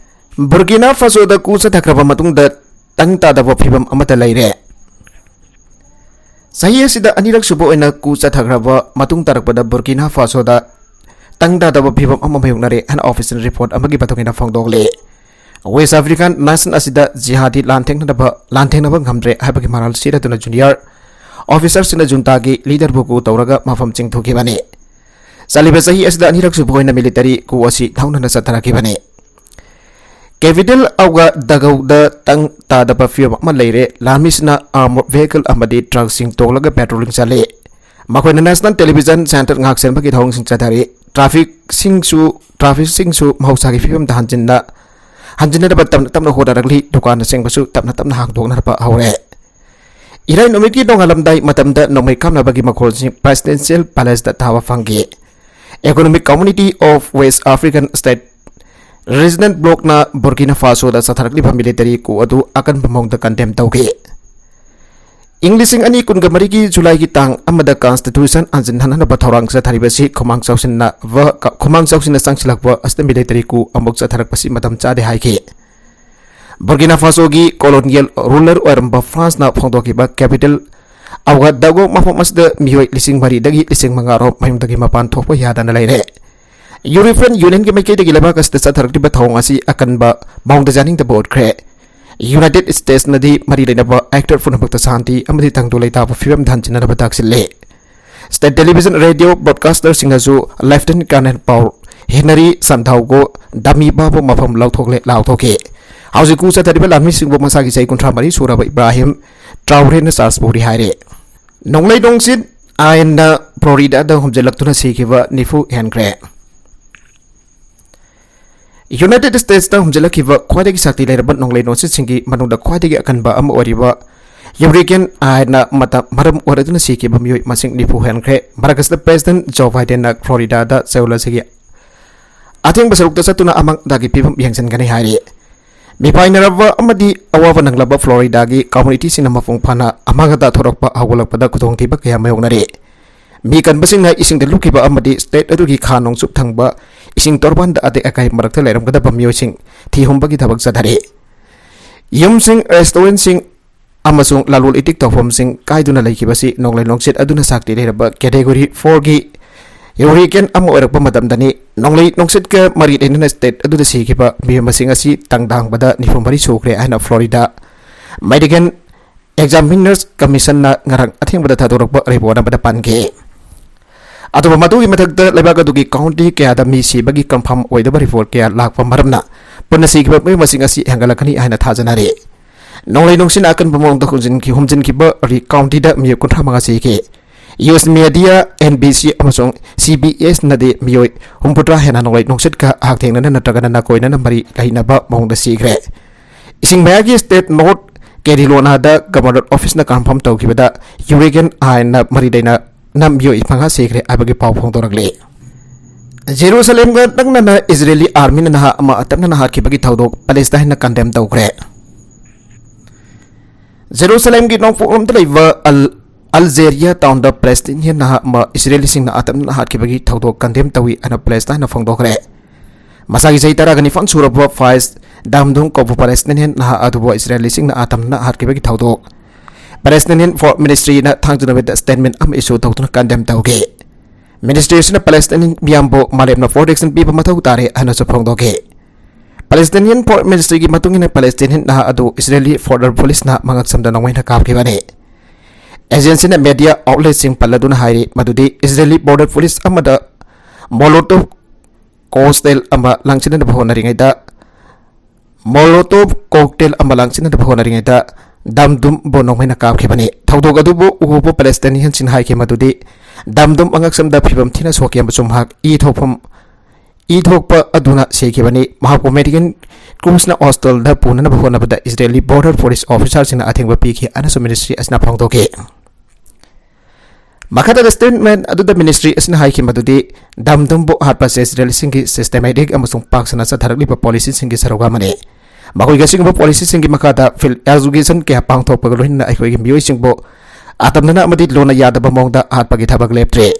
ꯕꯨꯔꯀꯤꯅꯥ ꯐꯥꯁꯣꯗ ꯀꯨ ꯆꯠꯊꯈ꯭ꯔꯕ ꯃꯇꯨꯡꯗ ꯇꯪ ꯇꯥꯗꯕ ꯐꯤꯕꯝ ꯑꯃꯠꯇ ꯂꯩꯔꯦ꯫ ꯆꯍꯤ ꯑꯁꯤꯗ ꯑꯅꯤꯔꯛ ꯁꯨꯕ ꯑꯣꯏꯅ ꯀꯨ ꯆꯠꯊꯈ꯭ꯔꯕ ꯃꯇꯨꯡ ꯇꯥꯔꯛꯄꯗ ꯕꯨꯔꯀꯤꯅꯥ ꯐꯥꯁꯣꯗ ꯇꯪ ꯇꯥꯗꯕ ꯐꯤꯕꯝ ꯑꯃ ꯃꯥꯌꯣꯛꯅꯔꯦ ꯍꯥꯏꯅ official report ꯑꯃꯒꯤ ꯃꯇꯨꯡ ꯏꯟꯅ ꯐꯣꯡꯗꯣꯛꯂꯤ꯫ West African nation ꯑꯁꯤꯗ ꯖꯤꯍꯥꯗꯤ ꯂꯥꯟꯊꯦꯡꯅꯅꯕ, ꯂꯥꯟꯊꯦꯡꯅꯕ ꯉꯝꯗ꯭ꯔꯦ ꯍꯥꯏꯕꯒꯤ ꯃꯔꯥꯜ ꯁꯤꯔꯗꯨꯅ junior officerꯁꯤꯡꯅ juntaꯒꯤ leaderꯕꯨ coup ꯇꯧꯔꯒ ꯃꯐꯝ ꯆꯤꯡꯊꯣꯛꯈꯤꯕꯅꯤ꯫ ꯆꯠꯂꯤꯕ ꯆꯍꯤ ꯑꯁꯤꯗ ꯑꯅꯤꯔꯛ ꯁꯨꯕ ꯑꯣꯏꯅ military coup ꯑꯁꯤ ꯊꯧꯅꯅ ꯆꯠꯊꯔꯛꯈꯤꯕꯅꯤ꯫ Capital Ouagadougouꯗ ꯇꯪ ꯇꯥꯗꯕ ꯐꯤꯕꯝ ꯑꯃ ꯂꯩꯔꯦ꯫ ꯂꯥꯟꯃꯤꯁꯤꯡꯅ armored vehicle ꯑꯃꯗꯤ truckꯁꯤꯡ ꯇꯣꯡꯂꯒ patrolling ꯆꯠꯂꯤ꯫ ꯃꯈꯣꯏꯅ national television centre ꯉꯥꯛꯁꯦꯟꯕꯒꯤ ꯊꯧꯑꯣꯡꯁꯤꯡ ꯆꯠꯊꯔꯤ꯫ Trafficꯁꯤꯡꯁꯨ, trafficꯁꯤꯡꯁꯨ ꯃꯍꯧꯁꯥꯒꯤ ꯐꯤꯕꯝꯗ ꯍꯟꯖꯤꯟꯅ, ꯍꯟꯖꯤꯟꯅꯅꯕ ꯇꯞꯅ ꯇꯞꯅ ꯍꯣꯠꯅꯔꯛꯂꯤ꯫ ꯗꯨꯀꯥꯟꯅꯆꯤꯡꯕꯁꯨ ꯇꯞꯅ ꯇꯞꯅ ꯍꯥꯡꯗꯣꯛꯅꯔꯛꯄ ꯍꯧꯔꯦ꯫ ꯏꯔꯥꯏ ꯅꯨꯃꯤꯠꯀꯤ ꯅꯣꯡꯉꯥꯜꯂꯝꯗꯥꯏ ꯃꯇꯝꯗ ꯅꯣꯡꯃꯩ ꯀꯥꯞꯅꯕꯒꯤ ꯃꯈꯣꯜꯁꯤꯡ Presidential Palaceꯇ ꯇꯥꯕ ꯐꯪꯈꯤ꯫ Economic Community of West African State Regional Blocꯅ ꯕꯨꯔꯀꯤꯅꯥ ꯐꯥꯁꯣꯗ ꯆꯠꯊꯔꯛꯂꯤꯕ military coup ꯑꯗꯨ ꯑꯀꯟꯕ ꯃꯑꯣꯡꯗ condemn ꯇꯧꯈꯤ꯫ ꯏꯪ ꯂꯤꯁꯤꯡ ꯑꯅꯤ ꯀꯨꯟꯒ ꯃꯔꯤꯒꯤ ꯖꯨꯂꯥꯏꯒꯤ ꯇꯥꯡ ꯑꯃꯗ constitution ꯍꯟꯖꯤꯟ ꯍꯟꯅꯕ ꯊꯧꯔꯥꯡ ꯆꯠꯊꯔꯤꯕꯁꯤ ꯈꯨꯃꯥꯡ ꯆꯥꯎꯁꯤꯟꯅꯕ, ꯈꯨꯃꯥꯡ ꯆꯥꯎꯁꯤꯟꯅ ꯆꯪꯁꯤꯜꯂꯛꯄ ꯑꯁꯤꯗ military coup ꯑꯃꯨꯛ ꯆꯠꯊꯔꯛꯄꯁꯤ ꯃꯇꯝ ꯆꯥꯗꯦ ꯍꯥꯏꯈꯤ꯫ ꯕꯨꯔꯀꯤꯅꯥ ꯐꯥꯁꯣꯒꯤ colonial ruler ꯑꯣꯏꯔꯝꯕ Franceꯅ ꯐꯣꯡꯗꯣꯛꯈꯤꯕ capital Ouagadougou ꯃꯐꯝ ꯑꯁꯤꯗ ꯃꯤꯑꯣꯏ ꯂꯤꯁꯤꯡ ꯃꯔꯤꯗꯒꯤ ꯂꯤꯁꯤꯡ ꯃꯉꯥ ꯔꯣꯝ ꯃꯌꯨꯝꯗꯒꯤ ꯃꯄꯥꯟ ꯊꯣꯛꯄ ꯌꯥꯗꯅ ꯂꯩꯔꯦ꯫ European Unionꯒꯤ ꯃꯥꯏꯀꯩꯗꯒꯤ ꯂꯩꯕꯥꯛ ꯑꯁꯤꯗ ꯆꯠꯊꯔꯛꯂꯤꯕ ꯊꯧꯑꯣꯡ ꯑꯁꯤ ꯑꯀꯟꯕ ꯃꯑꯣꯡꯗ ꯌꯥꯅꯤꯡꯗꯕ ꯎꯠꯈ꯭ꯔꯦ꯫ United Statesꯅꯗꯤ ꯃꯔꯤ ꯂꯩꯅꯕ actor ꯄꯨꯝꯅꯃꯛꯇ ꯁꯥꯟꯇꯤ ꯑꯃꯗꯤ ꯇꯪꯗꯨ ꯂꯩꯇꯥꯕ ꯐꯤꯕꯝꯗ ꯍꯟꯖꯤꯟꯅꯅꯕ ꯇꯥꯛꯁꯤꯜꯂꯦ꯫ State television radio broadcasterꯁꯤꯡꯅꯁꯨ Lieutenant Colonel Paul Henri Sandaogo ꯗꯃꯤ ꯐꯥꯎꯕ ꯃꯐꯝ ꯂꯧꯊꯣꯛꯂꯦ ꯂꯥꯎꯊꯣꯛꯈꯤ꯫ ꯍꯧꯖꯤꯛ coup ꯆꯠꯊꯔꯤꯕ ꯂꯥꯟꯃꯤꯁꯤꯡꯕꯨ ꯃꯁꯥꯒꯤ ꯆꯍꯤ ꯀꯨꯟꯊ꯭ꯔꯥ ꯃꯔꯤ ꯁꯨꯔꯕ ꯏꯕ꯭ꯔꯥꯍꯤꯝ ꯇ꯭ꯔꯥꯎꯔꯦꯅ charge ꯄꯨꯔꯤ ꯍꯥꯏꯔꯦ꯫ ꯅꯣꯡꯂꯩ ꯅꯨꯡꯁꯤꯠ ꯑꯥꯏꯟꯅ ꯐ꯭ꯂꯣꯔꯤꯗꯥꯗ ꯍꯨꯝꯖꯤꯜꯂꯛꯇꯨꯅ ꯁꯤꯈꯤꯕ ꯅꯤꯐꯨ ꯍꯦꯟꯈ꯭ꯔꯦ꯫ United Statesꯇ ꯍꯨꯝꯖꯤꯜꯂꯛꯈꯤꯕ ꯈ꯭ꯋꯥꯏꯗꯒꯤ ꯁꯛꯇꯤ ꯂꯩꯔꯕ ꯅꯣꯡꯂꯩ ꯅꯨꯡꯁꯤꯠꯁꯤꯡꯒꯤ ꯃꯅꯨꯡꯗ ꯈ꯭ꯋꯥꯏꯗꯒꯤ ꯑꯀꯟꯕ ꯑꯃ ꯑꯣꯏꯔꯤꯕ ꯍ꯭ꯌꯨꯔꯤꯀꯦꯟ ꯑꯥꯏꯅ ꯃꯇꯝ ꯃꯔꯝ ꯑꯣꯏꯔꯗꯨꯅ ꯁꯤꯈꯤꯕ ꯃꯤꯑꯣꯏ ꯃꯁꯤꯡ ꯅꯤꯐꯨ ꯍꯦꯟꯈ꯭ꯔꯦ꯫ ꯃꯔꯛ ꯑꯁꯤꯗ President Joe Bidenꯅ Floridaꯗ ꯆꯌꯣꯜ ꯑꯁꯤꯒꯤ ꯑꯊꯦꯡꯕ ꯁꯔꯨꯛꯇ ꯆꯠꯇꯨꯅ ꯑꯃꯥꯡꯗꯒꯤ ꯐꯤꯕꯝ ꯌꯦꯡꯁꯤꯟꯒꯅꯤ ꯍꯥꯏꯔꯤ꯫ ꯃꯤꯄꯥꯏꯅꯔꯕ ꯑꯃꯗꯤ ꯑꯋꯥꯕ ꯅꯪꯂꯕ Floridaꯒꯤ communityꯁꯤꯡꯅ ꯃꯄꯨꯡ ꯐꯥꯅ ꯑꯃꯥꯡ ꯑꯇꯥ ꯊꯣꯔꯛꯄ ꯍꯧꯒꯠꯂꯛꯄꯗ ꯈꯨꯗꯣꯡꯊꯤꯕ ꯀꯌꯥ ꯃꯥꯌꯣꯛꯅꯔꯤ꯫ ꯃꯤ ꯀꯟꯕꯁꯤꯡꯅ ꯏꯁꯤꯡꯗ ꯂꯨꯞꯈꯤꯕ ꯑꯃꯗꯤ state ꯑꯗꯨꯒꯤ ꯈꯥ ꯅꯣꯡꯆꯨꯞ ꯊꯪꯕ ꯏꯁꯤꯡ ꯇꯣꯔꯕꯥꯟꯗ ꯑꯇꯦꯛ ꯑꯀꯥꯏ ꯃꯔꯛꯇ ꯂꯩꯔꯝꯒꯗꯕ ꯃꯤꯑꯣꯏꯁꯤꯡ ꯊꯤꯍꯨꯝꯕꯒꯤ ꯊꯕꯛ ꯆꯠꯊꯔꯤ꯫ ꯌꯨꯝꯁꯤꯡ, restaurantꯁꯤꯡ ꯑꯃꯁꯨꯡ ꯂꯂꯣꯜ ꯏꯇꯤꯛ ꯇꯧꯐꯝꯁꯤꯡ ꯀꯥꯏꯗꯨꯅ ꯂꯩꯈꯤꯕꯁꯤ ꯅꯣꯡꯂꯩ ꯅꯨꯡꯁꯤꯠ ꯑꯗꯨꯅ ꯁꯥꯛꯇꯤ ꯂꯩꯔꯕ category fourꯒꯤ hurricane ꯑꯃ ꯑꯣꯏꯔꯛꯄ ꯃꯇꯝꯗꯅꯤ꯫ ꯅꯣꯡꯂꯩ ꯅꯨꯡꯁꯤꯠꯀ ꯃꯔꯤ ꯂꯩꯅꯅ state ꯑꯗꯨꯗ ꯁꯤꯈꯤꯕ ꯃꯤꯑꯣꯏ ꯃꯁꯤꯡ ꯑꯁꯤ ꯇꯪꯗꯥꯡꯕꯗ ꯅꯤꯐꯨ ꯃꯔꯤ ꯁꯨꯈ꯭ꯔꯦ ꯍꯥꯏꯅ Florida Medical Examiners Commissionꯅ ꯉꯔꯥꯡ ꯑꯊꯦꯡꯕꯗ ꯊꯥꯗꯣꯔꯛꯄ report ꯑꯃꯗ ꯄꯟꯈꯤ꯫ ꯑꯗꯨꯕꯨ ꯃꯗꯨꯒꯤ ꯃꯊꯛꯇ ꯂꯩꯕꯥꯛ ꯑꯗꯨꯒꯤ county ꯀꯌꯥꯗ ꯃꯤ ꯁꯤꯕꯒꯤ confirm ꯑꯣꯏꯗꯕ report ꯀꯌꯥ ꯂꯥꯛꯄ ꯃꯔꯝꯅ ꯄꯨꯟꯅ ꯁꯤꯈꯤꯕ ꯃꯤꯑꯣꯏ ꯃꯁꯤꯡ ꯑꯁꯤ ꯍꯦꯟꯒꯠꯂꯛꯀꯅꯤ ꯍꯥꯏꯅ ꯊꯥꯖꯅꯔꯤ꯫ ꯅꯣꯡꯂꯩ ꯅꯨꯡꯁꯤꯠꯅ ꯑꯀꯟꯕ ꯃꯑꯣꯡꯗ ꯍꯨꯝꯖꯤꯟꯈꯤ-, ꯍꯨꯝꯖꯤꯟꯈꯤꯕ ꯔꯤ countyꯗ ꯃꯤꯑꯣꯏ ꯀꯨꯟꯊ꯭ꯔꯥ ꯃꯉꯥ ꯁꯤꯈꯤ꯫ U S Media, N B C ꯑꯃꯁꯨꯡ C B Sꯅꯗꯤ ꯃꯤꯑꯣꯏ ꯍꯨꯝꯐꯨꯇꯔꯥ ꯍꯦꯟꯅ ꯅꯣꯡꯂꯩ ꯅꯨꯡꯁꯤꯠꯀ ꯍꯛꯊꯦꯡꯅꯅ ꯅꯠꯇ꯭ꯔꯒꯅ ꯅꯥꯀꯣꯏꯅꯅ ꯃꯔꯤ ꯂꯩꯅꯕ ꯃꯑꯣꯡꯗ ꯁꯤꯈ꯭ꯔꯦ꯫ ꯏꯁꯤꯡ ꯃꯌꯥꯏꯒꯤ state North Carolinaꯗ Governor Officeꯅ confirm ꯇꯧꯈꯤꯕꯗ hurricane ꯑꯥꯏꯅ ꯃꯔꯤ ꯂꯩꯅꯅ ꯃꯤꯑꯣꯏ ꯃꯉꯥ ꯁꯤꯈ꯭ꯔꯦ ꯍꯥꯏꯕꯒꯤ ꯄꯥꯎ ꯐꯣꯡꯗꯣꯔꯛꯂꯤ꯫ ꯖꯦꯔꯨꯁꯂꯦꯝꯒ ꯅꯛꯅꯅ Israeli armyꯅ ꯅꯍꯥ ꯑꯃ ꯑꯇꯞꯅꯅ ꯍꯥꯠꯈꯤꯕꯒꯤ ꯊꯧꯗꯣꯛ Palestineꯅ condemn ꯇꯧꯈ꯭ꯔꯦ꯫ ꯖꯦꯔꯨꯁꯂꯦꯝꯒꯤ ꯅꯣꯡꯄꯣꯛꯂꯣꯝꯗ ꯂꯩꯕ ꯑꯜ-, Al Zaria townꯗ Palestinian ꯅꯍꯥ ꯑꯃ Israeliꯁꯤꯡꯅ ꯑꯇꯞꯅꯅ ꯍꯥꯠꯈꯤꯕꯒꯤ ꯊꯧꯗꯣꯛ condemn ꯇꯧꯏ ꯍꯥꯏꯅ Palestineꯅ ꯐꯣꯡꯗꯣꯛꯈ꯭ꯔꯦ꯫ ꯃꯁꯥꯒꯤ ꯆꯍꯤ ꯇꯔꯥꯒ ꯅꯤꯄꯥꯟ ꯁꯨꯔꯕ Faiz Damdum ꯀꯧꯕ Palestinian ꯅꯍꯥ ꯑꯗꯨꯕꯨ Israeliꯁꯤꯡꯅ ꯑꯇꯝꯅꯅ ꯍꯥꯠꯈꯤꯕꯒꯤ ꯊꯧꯗꯣꯛ Palestinian Foreign Ministryꯅ ꯊꯥꯡꯖ ꯅꯨꯃꯤꯠꯇ statement ꯑꯃ issue ꯇꯧꯗꯨꯅ condemn ꯇꯧꯈꯤ꯫ Ministry ꯑꯁꯤꯅ Palestinian ꯃꯤꯌꯥꯝꯕꯨ ꯃꯥꯂꯦꯝꯅ protection ꯄꯤꯕ ꯃꯊꯧ ꯇꯥꯔꯦ ꯍꯥꯏꯅꯁꯨ ꯐꯣꯡꯗꯣꯛꯈꯤ꯫ Palestinian Foreign Ministryꯒꯤ ꯃꯇꯨꯡ ꯏꯟꯅ Palestinian ꯅꯍꯥ ꯑꯗꯨ Israeli border policeꯅ ꯃꯉꯛꯁꯝꯗ ꯅꯣꯡꯃꯩꯅ ꯀꯥꯞꯈꯤꯕꯅꯤ꯫ Agencyꯅ media outletꯁꯤꯡ ꯄꯜꯂꯗꯨꯅ ꯍꯥꯏꯔꯤ ꯃꯗꯨꯗꯤ Israeli border police ꯑꯃꯗ Molotov cocktail ꯑꯃ ꯂꯪꯁꯤꯟꯅꯅꯕ ꯍꯣꯠꯅꯔꯤꯉꯩꯗ, Molotov cocktail ꯑꯃ ꯂꯪꯁꯤꯟꯅꯅꯕ ꯍꯣꯠꯅꯔꯤꯉꯩꯗ Damdumꯕꯨ ꯅꯣꯡꯃꯩꯅ ꯀꯥꯞꯈꯤꯕꯅꯤ꯫ ꯊꯧꯗꯣꯛ ꯑꯗꯨꯕꯨ ꯎꯍꯧꯕ Palestinianꯁꯤꯡꯅ ꯍꯥꯏꯈꯤ ꯃꯗꯨꯗꯤ Damdum ꯑꯉꯛꯁꯝꯗ ꯐꯤꯕꯝ ꯊꯤꯅ ꯁꯣꯛꯈꯤ ꯑꯃꯁꯨꯡ ꯃꯍꯥꯛ ꯏ ꯊꯣꯛꯐꯝ, ꯏ ꯊꯣꯛꯄ ꯑꯗꯨꯅ ꯁꯤꯈꯤꯕꯅꯤ꯫ ꯃꯍꯥꯛꯄꯨ ꯃꯦꯗꯤꯀꯦꯜ ꯀ꯭ꯔꯨꯁꯅ ꯍꯣꯁꯇꯦꯜꯗ ꯄꯨꯅꯅꯕ ꯍꯣꯠꯅꯕꯗ ꯏꯖꯔꯦꯂꯤ ꯕꯣꯔꯗꯔ ꯐꯣꯔꯁ ꯑꯣꯐꯤꯁꯥꯔꯁꯤꯡꯅ ꯑꯊꯤꯡꯕ ꯄꯤꯈꯤ ꯍꯥꯏꯅꯁꯨ ꯃꯤꯅꯤꯁꯇ꯭ꯔꯤ ꯑꯁꯤꯅ ꯐꯣꯡꯗꯣꯛꯈꯤ꯫ ꯃꯈꯥꯗ ꯁ꯭ꯇꯦꯠꯃꯦꯟ ꯑꯗꯨꯗ ꯃꯤꯅꯤꯁꯇ꯭ꯔꯤ ꯑꯁꯤꯅ ꯍꯥꯏꯈꯤ ꯃꯗꯨꯗꯤ ꯗꯝ ꯗꯝꯕꯨ ꯍꯥꯠꯄ ꯑꯁꯤ ꯏꯖꯔꯦꯂꯤꯁꯤꯡꯒꯤ ꯁꯤꯁꯇꯦꯃꯦꯇꯤꯛ ꯑꯃꯁꯨꯡ ꯄꯥꯛ ꯁꯟꯅ ꯆꯠꯊꯔꯛꯂꯤꯕ ꯄꯣꯂꯤꯁꯤꯁꯤꯡꯒꯤ ꯁꯔꯨꯛ ꯑꯃꯅꯤ꯫ ꯃꯈꯣꯏꯒꯤ ꯑꯁꯤꯒꯨꯝꯕ ꯄꯣꯂꯤꯁꯤꯁꯤꯡꯒꯤ ꯃꯈꯥꯗ ꯐꯤꯜꯗ ꯑꯦꯖꯨꯀꯦꯁꯟ ꯀꯌꯥ ꯄꯥꯡꯊꯣꯛꯄꯒ ꯂꯣꯏꯅꯅ ꯑꯩꯈꯣꯏꯒꯤ ꯃꯤꯑꯣꯏꯁꯤꯡꯕꯨ ꯑꯇꯝꯅꯅ ꯑꯃꯗꯤ ꯂꯣꯟꯅ ꯌꯥꯗꯕ ꯃꯑꯣꯡꯗ ꯍꯥꯠꯄꯒꯤ ꯊꯕꯛ ꯂꯦꯞꯇ꯭ꯔꯤ꯫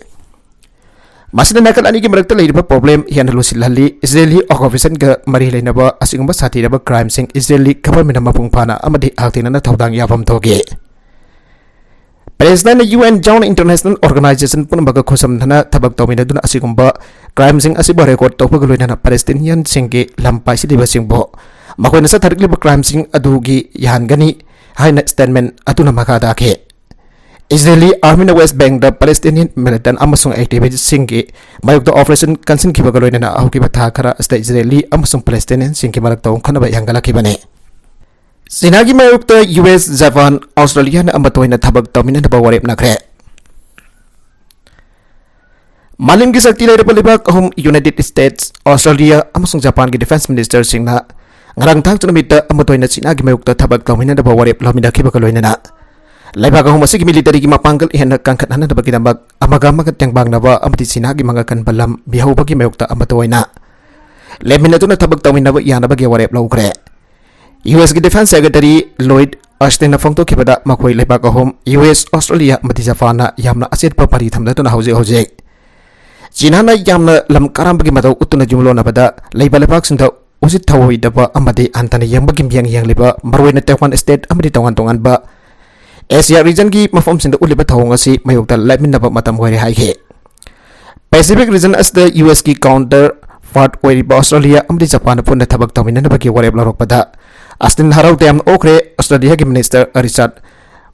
ꯃꯁꯤꯅ ꯅꯥꯀꯜ ꯑꯅꯤꯒꯤ ꯃꯔꯛꯇ ꯂꯩꯔꯤꯕ ꯄ꯭ꯔꯣꯕ꯭ꯂꯦꯝ ꯍꯦꯟꯅ ꯂꯨꯁꯤꯜꯍꯜꯂꯤ꯫ ꯏꯖꯔꯦꯂꯤ ꯑꯣꯀꯨꯄꯦꯁꯟꯒ ꯃꯔꯤ ꯂꯩꯅꯕ ꯑꯁꯤꯒꯨꯝꯕ ꯁꯥꯊꯤꯔꯕ ꯀ꯭ꯔꯥꯏꯝꯁꯤꯡ ꯏꯖꯔꯦꯂꯤ ꯒꯚꯔꯟꯃꯦꯟꯠꯅ ꯃꯄꯨꯡ ꯐꯥꯅ ꯑꯃꯗꯤ ꯍꯛꯊꯦꯡꯅꯅ ꯊꯧꯗꯥꯡ ꯌꯥꯐꯝ ꯊꯣꯛꯏ꯫ ꯄ꯭ꯔꯦꯁꯤꯗꯦꯟꯠꯅ ꯌꯨ ꯑꯦꯟ ꯌꯥꯎꯅ ꯏꯟꯇꯔꯅꯦꯁꯅꯦꯜ ꯑꯣꯔꯒꯅꯥꯏꯖꯦꯁꯟ ꯄꯨꯝꯅꯃꯛꯀ ꯈꯨꯠꯁꯝꯅꯅ ꯊꯕꯛ ꯇꯧꯃꯤꯟꯅꯗꯨꯅ ꯑꯁꯤꯒꯨꯝꯕ ꯀ꯭ꯔꯥꯏꯝꯁꯤꯡ ꯑꯁꯤꯕꯨ ꯔꯦꯀꯣꯔꯗ ꯇꯧꯕꯒ ꯂꯣꯏꯅꯅ ꯄꯦꯂꯦꯁꯇꯤꯅꯤꯌꯟꯁꯤꯡꯒꯤ ꯂꯝ ꯄꯥꯏꯁꯤꯜꯂꯤꯕꯁꯤꯡꯕꯨ ꯃꯈꯣꯏꯅ ꯆꯠꯊꯔꯛꯂꯤꯕ ꯀ꯭ꯔꯥꯏꯝꯁꯤꯡ ꯑꯗꯨꯒꯤ ꯌꯥꯍꯟꯒꯅꯤ ꯍꯥꯏꯅ ꯁ꯭ꯇꯦꯠꯃꯦꯟ ꯑꯗꯨꯅ ꯃꯈꯥ ꯇꯥꯈꯤ꯫ ꯏꯖꯔꯦꯂꯤ ꯑꯥꯔꯃꯤꯅ ꯋꯦꯁ ꯕꯦꯡꯗ ꯄꯦꯂꯦꯁꯇꯤꯅꯤꯌꯟ ꯃꯤꯂꯤꯇꯦꯟꯠ ꯑꯃꯁꯨꯡ ꯑꯦꯛꯇꯤꯚꯤꯁ꯭ꯠꯁꯤꯡꯒꯤ ꯃꯥꯌꯣꯛꯇ ꯑꯣꯄꯔꯦꯁꯟ ꯀꯟꯁꯤꯟꯈꯤꯕꯒ ꯂꯣꯏꯅꯅ ꯍꯧꯈꯤꯕ ꯊꯥ ꯈꯔ ꯑꯁꯤꯗ ꯏꯖꯔꯦꯂꯤ ꯑꯃꯁꯨꯡ ꯄꯦꯂꯦꯁꯇꯤꯅꯤꯌꯟꯁꯤꯡꯒꯤ ꯃꯔꯛꯇ ꯈꯠꯅꯕ ꯍꯦꯟꯒꯠꯂꯛꯈꯤꯕꯅꯤ꯫ ꯆꯤꯅꯥꯒꯤ ꯃꯥꯌꯣꯛꯇ ꯌꯨ ꯑꯦꯁ, ꯖꯄꯥꯟ, ꯑꯣꯁꯇ꯭ꯔꯦꯂꯤꯌꯥꯅ ꯑꯃꯠꯇ ꯑꯣꯏꯅ ꯊꯕꯛ ꯇꯧꯃꯤꯟꯅꯅꯕ ꯋꯥꯔꯦꯞꯅꯈ꯭ꯔꯦ꯫ ꯃꯥꯂꯦꯝꯒꯤ ꯁꯛꯇꯤ ꯂꯩꯔꯕ ꯂꯩꯕꯥꯛ ꯑꯍꯨꯝ, ꯌꯨꯅꯥꯏꯇꯦꯗ ꯁ꯭ꯇꯦꯠꯁ, ꯑꯣꯁꯇ꯭ꯔꯦꯂꯤꯌꯥ ꯑꯃꯁꯨꯡ ꯖꯄꯥꯟꯒꯤ ꯗꯤꯐꯦꯟꯁ ꯃꯤꯅꯤꯁꯇꯔꯁꯤꯡꯅ ꯉꯔꯥꯡ ꯊꯥꯡꯖ ꯅꯨꯃꯤꯠꯇ ꯑꯃꯠꯇ ꯑꯣꯏꯅ ꯆꯤꯅꯥꯒꯤ ꯃꯥꯌꯣꯛꯇ ꯊꯕꯛ ꯇꯧꯃꯤꯟꯅꯅꯕ ꯋꯥꯔꯦꯞ ꯂꯧꯃꯤꯟꯅꯈꯤꯕꯒ ꯂꯣꯏꯅꯅ ꯂꯩꯕꯥꯛ ꯑꯍꯨꯝ ꯑꯁꯤꯒꯤ ꯃꯤꯂꯤꯇꯔꯤꯒꯤ ꯃꯄꯥꯡꯒꯜ ꯍꯦꯟꯅ ꯀꯟꯈꯠꯍꯟꯅꯕꯒꯤꯗꯃꯛ ꯑꯃꯒ ꯑꯃꯒ ꯇꯦꯡꯕꯥꯡꯅꯕ ꯑꯃꯗꯤ ꯆꯤꯅꯥꯒꯤ ꯃꯉꯛ ꯀꯟꯕ ꯂꯝ ꯄꯤꯍꯧꯕꯒꯤ ꯃꯥꯌꯣꯛꯇ ꯑꯃꯠꯇ ꯑꯣꯏꯅ ꯂꯦꯞꯃꯤꯟꯅꯗꯨꯅ ꯊꯕꯛ ꯇꯧꯃꯤꯟꯅꯕ ꯌꯥꯅꯕꯒꯤ ꯋꯥꯔꯦꯞ ꯂꯧꯈ꯭ꯔꯦ꯫ ꯌꯨ ꯑꯦꯁꯀꯤ ꯗꯤꯐꯦꯟꯁ ꯁꯦꯀ꯭ꯔꯦꯇꯔꯤ ꯂꯣꯏꯗ ꯑꯣꯁꯇꯤꯟꯅ ꯐꯣꯡꯗꯣꯛꯈꯤꯕꯗ ꯃꯈꯣꯏ ꯂꯩꯕꯥꯛ ꯑꯍꯨꯝ, ꯌꯨ ꯑꯦꯁ, ꯑꯣꯁꯇ꯭ꯔꯦꯂꯤꯌꯥ ꯑꯃꯗꯤ ꯖꯄꯥꯟꯅ ꯌꯥꯝꯅ ꯑꯆꯦꯠꯄ ꯃꯔꯤ ꯊꯝꯅꯗꯨꯅ ꯍꯧꯖꯤꯛ ꯍꯧꯖꯤꯛ ꯆꯤꯅꯥꯅ ꯌꯥꯝꯅ ꯂꯝ ꯀꯥꯔꯝꯕꯒꯤ ꯃꯇꯧ ꯎꯠꯇꯨꯅ ꯌꯨꯝꯂꯣꯟꯅꯕꯗ ꯂꯩꯕ ꯂꯩꯕꯥꯛꯁꯤꯡꯗ ꯎꯁꯤꯠ ꯊꯑꯣꯏꯗꯕ ꯑꯃꯗꯤ ꯍꯟꯊꯅ ꯌꯦꯡꯕꯒꯤ ꯃꯤꯠꯌꯦꯡ ꯌꯦꯡꯂꯤꯕ ꯃꯔꯨꯑꯣꯏꯅ ꯇꯦꯛꯋꯥꯟ ꯁ꯭ꯇꯦꯠ ꯑꯃꯗꯤ ꯇꯣꯉꯥꯟ ꯇꯣꯉꯥꯟꯕ ꯑꯦꯁꯤꯌꯥ ꯔꯤꯖꯟꯒꯤ ꯃꯐꯝꯁꯤꯡꯗ ꯎꯠꯂꯤꯕ ꯊꯧꯑꯣꯡ ꯑꯁꯤ ꯃꯥꯌꯣꯛꯇ ꯂꯦꯞꯃꯤꯟꯅꯕ ꯃꯇꯝ ꯑꯣꯏꯔꯦ ꯍꯥꯏꯈꯤ꯫ ꯄꯦꯁꯤꯐꯤꯛ ꯔꯤꯖꯟ ꯑꯁꯤꯗ ꯌꯨ ꯑꯦꯁꯀꯤ ꯀꯥꯎꯟꯇꯔ ꯄꯥꯔꯠ ꯑꯣꯏꯔꯤꯕ ꯑꯣꯁꯇ꯭ꯔꯦꯂꯤꯌꯥ ꯑꯃꯗꯤ ꯖꯄꯥꯟꯅ ꯄꯨꯟꯅ ꯊꯕꯛ ꯇꯧꯃꯤꯟꯅꯅꯕꯒꯤ ꯋꯥꯔꯦꯞ ꯂꯧꯔꯛꯄꯗ ꯑꯁꯇꯤꯟ ꯍꯔꯥꯎ ꯇꯌꯥꯝꯅ ꯑꯣꯛꯈ꯭ꯔꯦ꯫ ꯑꯣꯁꯇ꯭ꯔꯦꯂꯤꯌꯥꯒꯤ ꯃꯤꯅꯤꯁꯇꯔ ꯔꯤꯆꯥꯔꯗ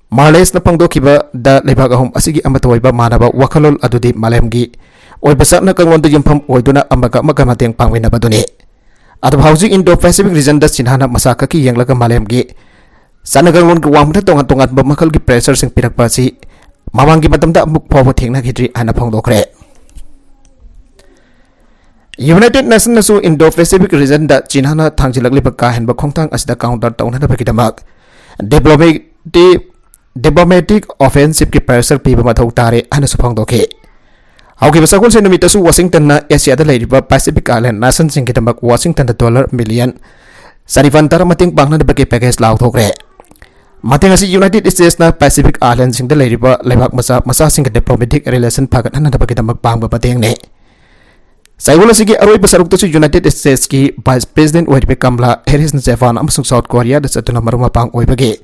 ꯃꯥꯔꯂꯦꯁꯅ ꯐꯣꯡꯗꯣꯛꯈꯤꯕꯗ ꯂꯩꯕꯥꯛ ꯑꯍꯨꯝ ꯑꯁꯤꯒꯤ ꯑꯃꯠꯇ ꯑꯣꯏꯕ ꯃꯥꯟꯅꯕ ꯋꯥꯈꯜꯂꯣꯟ ꯑꯗꯨꯗꯤ ꯃꯥꯂꯦꯝꯒꯤ ꯑꯣꯏꯕ ꯆꯠꯅ ꯀꯥꯡꯂꯣꯟꯗ ꯌꯨꯝꯐꯝ ꯑꯣꯏꯗꯨꯅ ꯑꯃꯒ ꯑꯃꯒ ꯃꯇꯦꯡ ꯄꯥꯡꯃꯤꯟꯅꯕꯗꯨꯅꯤ꯫ ꯑꯗꯨꯕꯨ ꯍꯧꯖꯤꯛ ꯏꯟꯗꯣ ꯄꯦꯁꯤꯐꯤꯛ ꯔꯤꯖꯟꯗ ꯆꯤꯟꯍꯥꯅ ꯃꯁꯥ ꯀꯛꯀꯤ ꯌꯦꯡꯂꯒ ꯃꯥꯂꯦꯝꯒꯤ ꯆꯠꯅ ꯀꯥꯡꯂꯣꯟꯒꯤ ꯋꯥꯡꯃꯗ ꯇꯣꯉꯥꯟ ꯇꯣꯉꯥꯟꯕ ꯃꯈꯜꯒꯤ ꯄ꯭ꯔꯦꯁꯔꯁꯤꯡ ꯄꯤꯔꯛꯄ ꯑꯁꯤ ꯃꯃꯥꯡꯒꯤ ꯃꯇꯝꯗ ꯑꯃꯨꯛ ꯐꯥꯎꯕ ꯊꯦꯡꯅꯈꯤꯗ꯭ꯔꯤ ꯍꯥꯏꯅ ꯐꯣꯡꯗꯣꯛꯈ꯭ꯔꯦ꯫ United Nationsꯅꯁꯨ Indo-Pacific regionꯗ ꯆꯤꯅꯥꯅ ꯊꯥꯡꯖꯤꯜꯂꯛꯂꯤꯕ ꯀꯥ ꯍꯦꯟꯕ ꯈꯣꯡꯊꯥꯡ ꯑꯁꯤꯗ counter ꯇꯧꯅꯅꯕꯒꯤꯗꯃꯛ diplomatic, diplomatic offensiveꯀꯤ pressure ꯄꯤꯕ ꯃꯊꯧ ꯇꯥꯔꯦ ꯍꯥꯏꯅꯁꯨ ꯐꯣꯡꯗꯣꯛꯈꯤ꯫ ꯍꯧꯈꯤꯕ ꯁꯒꯣꯜꯁꯦꯟ ꯅꯨꯃꯤꯠꯇꯁꯨ ꯋꯥꯁꯤꯡꯇꯟꯅ ꯑꯦꯁꯤꯌꯥꯗ ꯂꯩꯔꯤꯕ Pacific Island nationꯁꯤꯡꯒꯤꯗꯃꯛ ꯋꯥꯁꯤꯡꯇꯟꯗ dollar million ꯆꯅꯤꯄꯥꯟ ꯇꯔꯥ ꯃꯇꯦꯡ ꯄꯥꯡꯅꯅꯕꯒꯤ package ꯂꯥꯎꯊꯣꯛꯈ꯭ꯔꯦ꯫ ꯃꯇꯦꯡ ꯑꯁꯤ United Statesꯅ Pacific Islandꯁꯤꯡꯗ ꯂꯩꯔꯤꯕ ꯂꯩꯕꯥꯛ ꯃꯆꯥ ꯃꯆꯥꯁꯤꯡꯒ diplomatic relation ꯐꯒꯠꯍꯟꯅꯕꯒꯤꯗꯃꯛ ꯄꯥꯡꯕ ꯃꯇꯦꯡꯅꯤ꯫ ꯆꯌꯣꯜ ꯑꯁꯤꯒꯤ ꯑꯔꯣꯏꯕ ꯁꯔꯨꯛꯇꯁꯨ United Statesꯀꯤ Vice President ꯑꯣꯏꯔꯤꯕ ꯀꯃꯂꯥ ꯍꯦꯔꯤꯁꯅ ꯖꯄꯥꯟ ꯑꯃꯁꯨꯡ South Koreaꯗ ꯆꯠꯇꯨꯅ ꯃꯔꯨꯞ ꯃꯄꯥꯡ ꯑꯣꯏꯕꯒꯤ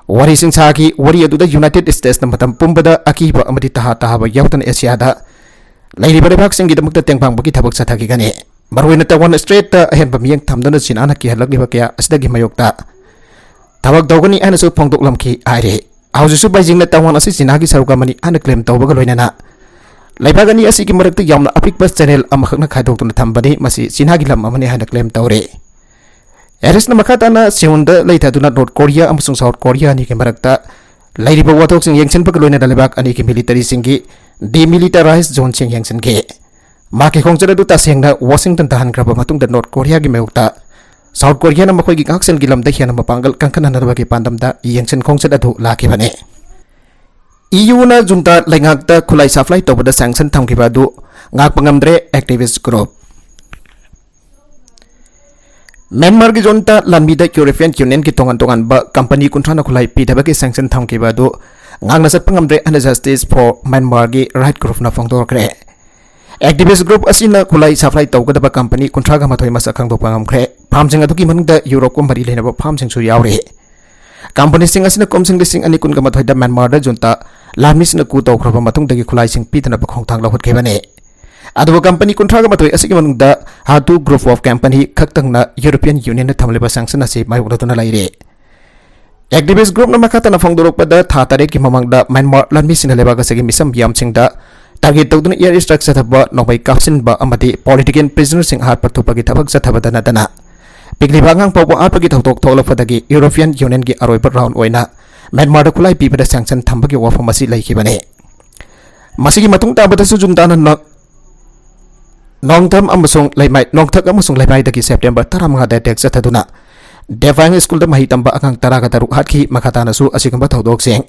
ꯋꯥꯔꯤꯁꯤꯡ ꯁꯥꯈꯤ꯫ ꯋꯥꯔꯤ ꯑꯗꯨꯗ United Statesꯅ ꯃꯇꯝ ꯄꯨꯝꯕꯗ ꯑꯀꯤꯕ ꯑꯃꯗꯤ ꯇꯍꯥ ꯇꯍꯥꯕ ꯌꯥꯎꯗꯅ ꯑꯦꯁꯤꯌꯥꯗ ꯂꯩꯔꯤꯕ ꯂꯩꯕꯥꯛꯁꯤꯡꯒꯤꯗꯃꯛꯇ ꯇꯦꯡꯕꯥꯡꯕꯒꯤ ꯊꯕꯛ ꯆꯠꯊꯈꯤꯒꯅꯤ꯫ ꯃꯔꯨꯑꯣꯏꯅ Taiwan Straitꯇ ꯑꯍꯦꯟꯕ ꯃꯤꯠꯌꯦꯡ ꯊꯝꯗꯨꯅ ꯆꯤꯅꯥꯅ ꯀꯤꯍꯜꯂꯛꯂꯤꯕ ꯀꯌꯥ ꯑꯁꯤꯗꯒꯤ ꯃꯥꯌꯣꯛꯇ ꯊꯕꯛ ꯇꯧꯒꯅꯤ ꯍꯥꯏꯅꯁꯨ ꯐꯣꯡꯗꯣꯛꯂꯝꯈꯤ ꯍꯥꯏꯔꯤ꯫ ꯍꯧꯖꯤꯛꯁꯨ ꯕꯩꯖꯤꯡꯅ ꯇꯥꯏꯋꯥꯟ ꯑꯁꯤ ꯆꯤꯅꯥꯒꯤ ꯁꯔꯨꯛ ꯑꯃꯅꯤ ꯍꯥꯏꯅ claim ꯇꯧꯕꯒ ꯂꯣꯏꯅꯅ ꯂꯩꯕꯥꯛ ꯑꯅꯤ ꯑꯁꯤꯒꯤ ꯃꯔꯛꯇ ꯌꯥꯝꯅ ꯑꯄꯤꯛꯄ channel ꯑꯃꯈꯛꯅ ꯈꯥꯏꯗꯣꯛꯇꯨꯅ ꯊꯝꯕꯅꯤ, ꯃꯁꯤ ꯆꯤꯅꯥꯒꯤ ꯂꯝ ꯑꯃꯅꯤ ꯍꯥꯏꯅ claim ꯇꯧꯔꯤ꯫ ꯍꯦꯔꯤꯁꯅ ꯃꯈꯥ ꯇꯥꯅ ꯁꯤꯑꯣꯜꯗ ꯂꯩꯊꯗꯨꯅ North Korea ꯑꯃꯁꯨꯡ South Korea ꯑꯅꯤꯒꯤ ꯃꯔꯛꯇ ꯂꯩꯔꯤꯕ ꯋꯥꯊꯣꯛꯁꯤꯡ ꯌꯦꯡꯁꯤꯟꯕꯒ ꯂꯣꯏꯅꯅ ꯂꯩꯕꯥꯛ ꯑꯅꯤꯒꯤ militaryꯁꯤꯡꯒꯤ demilitarized zoneꯁꯤꯡ ꯌꯦꯡꯁꯤꯟꯈꯤ꯫ ꯃꯍꯥꯛꯀꯤ ꯈꯣꯡꯆꯠ ꯑꯗꯨ ꯇꯁꯦꯡꯅ ꯋꯥꯁꯤꯡꯇꯟꯗ ꯍꯟꯈ꯭ꯔꯕ ꯃꯇꯨꯡꯗ North Koreaꯒꯤ ꯃꯥꯌꯣꯛꯇ South Koreaꯅ ꯃꯈꯣꯏꯒꯤ ꯉꯥꯛꯁꯦꯜꯒꯤ ꯂꯝꯗ ꯍꯦꯟꯅ ꯃꯄꯥꯡꯒꯜ ꯀꯟꯈꯠꯅꯅꯕꯒꯤ ꯄꯥꯟꯗꯝꯗ ꯌꯦꯡꯁꯤꯟ ꯈꯣꯡꯆꯠ ꯑꯗꯨ ꯂꯥꯛꯈꯤꯕꯅꯤ꯫ ꯏꯌꯨꯅ ꯖꯨꯟꯇꯥ ꯂꯩꯉꯥꯛꯇ ꯈꯨꯠꯂꯥꯏ supply ꯇꯧꯕꯗ sanction ꯊꯝꯈꯤꯕ ꯑꯗꯨ ꯉꯥꯛꯄ ꯉꯝꯗ꯭ꯔꯦ activist group꯫ ꯃ꯭ꯌꯥꯟꯃꯥꯔꯒꯤ ꯖꯨꯟꯇꯥ ꯂꯥꯟꯃꯤꯗ European Unionꯒꯤ ꯇꯣꯉꯥꯟ ꯇꯣꯉꯥꯟꯕ company ꯀꯨꯟꯊ꯭ꯔꯥꯅ ꯈꯨꯠꯂꯥꯏ ꯄꯤꯗꯕꯒꯤ sanction ꯊꯝꯈꯤꯕ ꯑꯗꯨ ꯉꯥꯛꯅ ꯆꯠꯄ ꯉꯝꯗ꯭ꯔꯦ ꯍꯥꯏꯅ Justice for Myanmarꯒꯤ right groupꯅ ꯐꯣꯡꯗꯣꯔꯛꯈ꯭ꯔꯦ꯫ Activist group ꯑꯁꯤꯅ ꯈꯨꯠꯂꯥꯏ supply ꯇꯧꯒꯗꯕ company ꯀꯨꯟꯊ꯭ꯔꯥꯒ ꯃꯥꯊꯣꯏ ꯃꯁꯛ ꯈꯪꯗꯣꯛꯄ ꯉꯝꯈ꯭ꯔꯦ꯫ Firmꯁꯤꯡ ꯑꯗꯨꯒꯤ ꯃꯅꯨꯡꯗ Europeꯀ ꯃꯔꯤ ꯂꯩꯅꯕ firmꯁꯤꯡꯁꯨ ꯌꯥꯎꯔꯤ꯫ Companyꯁꯤꯡ ꯑꯁꯤꯅ ꯀꯨꯝꯁꯤꯡ ꯂꯤꯁꯤꯡ ꯑꯅꯤ ꯀꯨꯟꯒ ꯃꯥꯊꯣꯏꯗ ꯃ꯭ꯌꯥꯟꯃꯥꯔꯗ ꯖꯨꯟꯇꯥ ꯂꯥꯟꯃꯤꯁꯤꯡꯅ coup ꯇꯧꯈ꯭ꯔꯕ ꯃꯇꯨꯡꯗꯒꯤ ꯈꯨꯠꯂꯥꯏꯁꯤꯡ ꯄꯤꯗꯅꯕ ꯈꯣꯡꯊꯥꯡ ꯂꯧꯈꯠꯈꯤꯕꯅꯤ꯫ ꯑꯗꯨꯕꯨ company ꯀꯨꯟꯊ꯭ꯔꯥꯒ ꯃꯥꯊꯣꯏ ꯑꯁꯤꯒꯤ ꯃꯅꯨꯡꯗ Hatu Group of Company ꯈꯛꯇꯪꯅ European Unionꯅ ꯊꯝꯂꯤꯕ sanction ꯑꯁꯤ ꯃꯥꯌꯣꯛꯅꯗꯨꯅ ꯂꯩꯔꯤ꯫ Activist groupꯅ ꯃꯈꯥ ꯇꯥꯅ ꯐꯣꯡꯗꯣꯔꯛꯄꯗ, ꯊꯥ ꯇꯔꯦꯠꯀꯤ ꯃꯃꯥꯡꯗ ꯃ꯭ꯌꯥꯟꯃꯥꯔ ꯂꯥꯟꯃꯤꯁꯤꯡꯅ ꯂꯩꯕꯥꯛ ꯑꯁꯤꯒꯤ ꯃꯤꯁꯝ ꯃꯤꯌꯥꯝꯁꯤꯡꯗ target ꯇꯧꯗꯨꯅ air strike ꯆꯠꯊꯕ, ꯅꯣꯡꯃꯩ ꯀꯥꯞꯁꯤꯟꯕ ꯑꯃꯗꯤ political prisonerꯁꯤꯡ ꯍꯥꯠꯄ ꯊꯨꯞꯄꯒꯤ ꯊꯕꯛ ꯆꯠꯊꯕꯗ ꯅꯠꯇꯅ ꯄꯤꯛꯂꯤꯕ ꯑꯉꯥꯡ ꯐꯥꯎꯕ ꯍꯥꯠꯄꯒꯤ ꯊꯧꯗꯣꯛ ꯊꯣꯛꯂꯛꯄꯗꯒꯤ European Unionꯒꯤ ꯑꯔꯣꯏꯕ round ꯑꯣꯏꯅ ꯃ꯭ꯌꯥꯟꯃꯥꯔꯗ ꯈꯨꯠꯂꯥꯏ ꯄꯤꯕꯗ sanction ꯊꯝꯕꯒꯤ ꯋꯥꯐꯝ ꯑꯁꯤ ꯂꯩꯈꯤꯕꯅꯤ꯫ ꯃꯁꯤꯒꯤ ꯃꯇꯨꯡ ꯇꯥꯕꯗꯁꯨ ꯖꯨꯟꯇꯥꯅ ꯅ-, ꯅꯣꯡꯊꯝ ꯑꯃꯁꯨꯡ ꯂꯩꯃꯥꯏ, ꯅꯣꯡꯊꯛ ꯑꯃꯁꯨꯡ ꯂꯩꯃꯥꯏꯗꯒꯤ September ꯇꯔꯥꯃꯉꯥꯗ attack ꯆꯠꯊꯗꯨꯅ Defiance Schoolꯗ ꯃꯍꯩ ꯇꯝꯕ ꯑꯉꯥꯡ ꯇꯔꯥꯒ ꯇꯔꯨꯛ ꯍꯥꯠꯈꯤ꯫ ꯃꯈꯥ ꯇꯥꯅꯁꯨ ꯑꯁꯤꯒꯨꯝꯕ ꯊꯧꯗꯣꯛꯁꯤꯡ꯫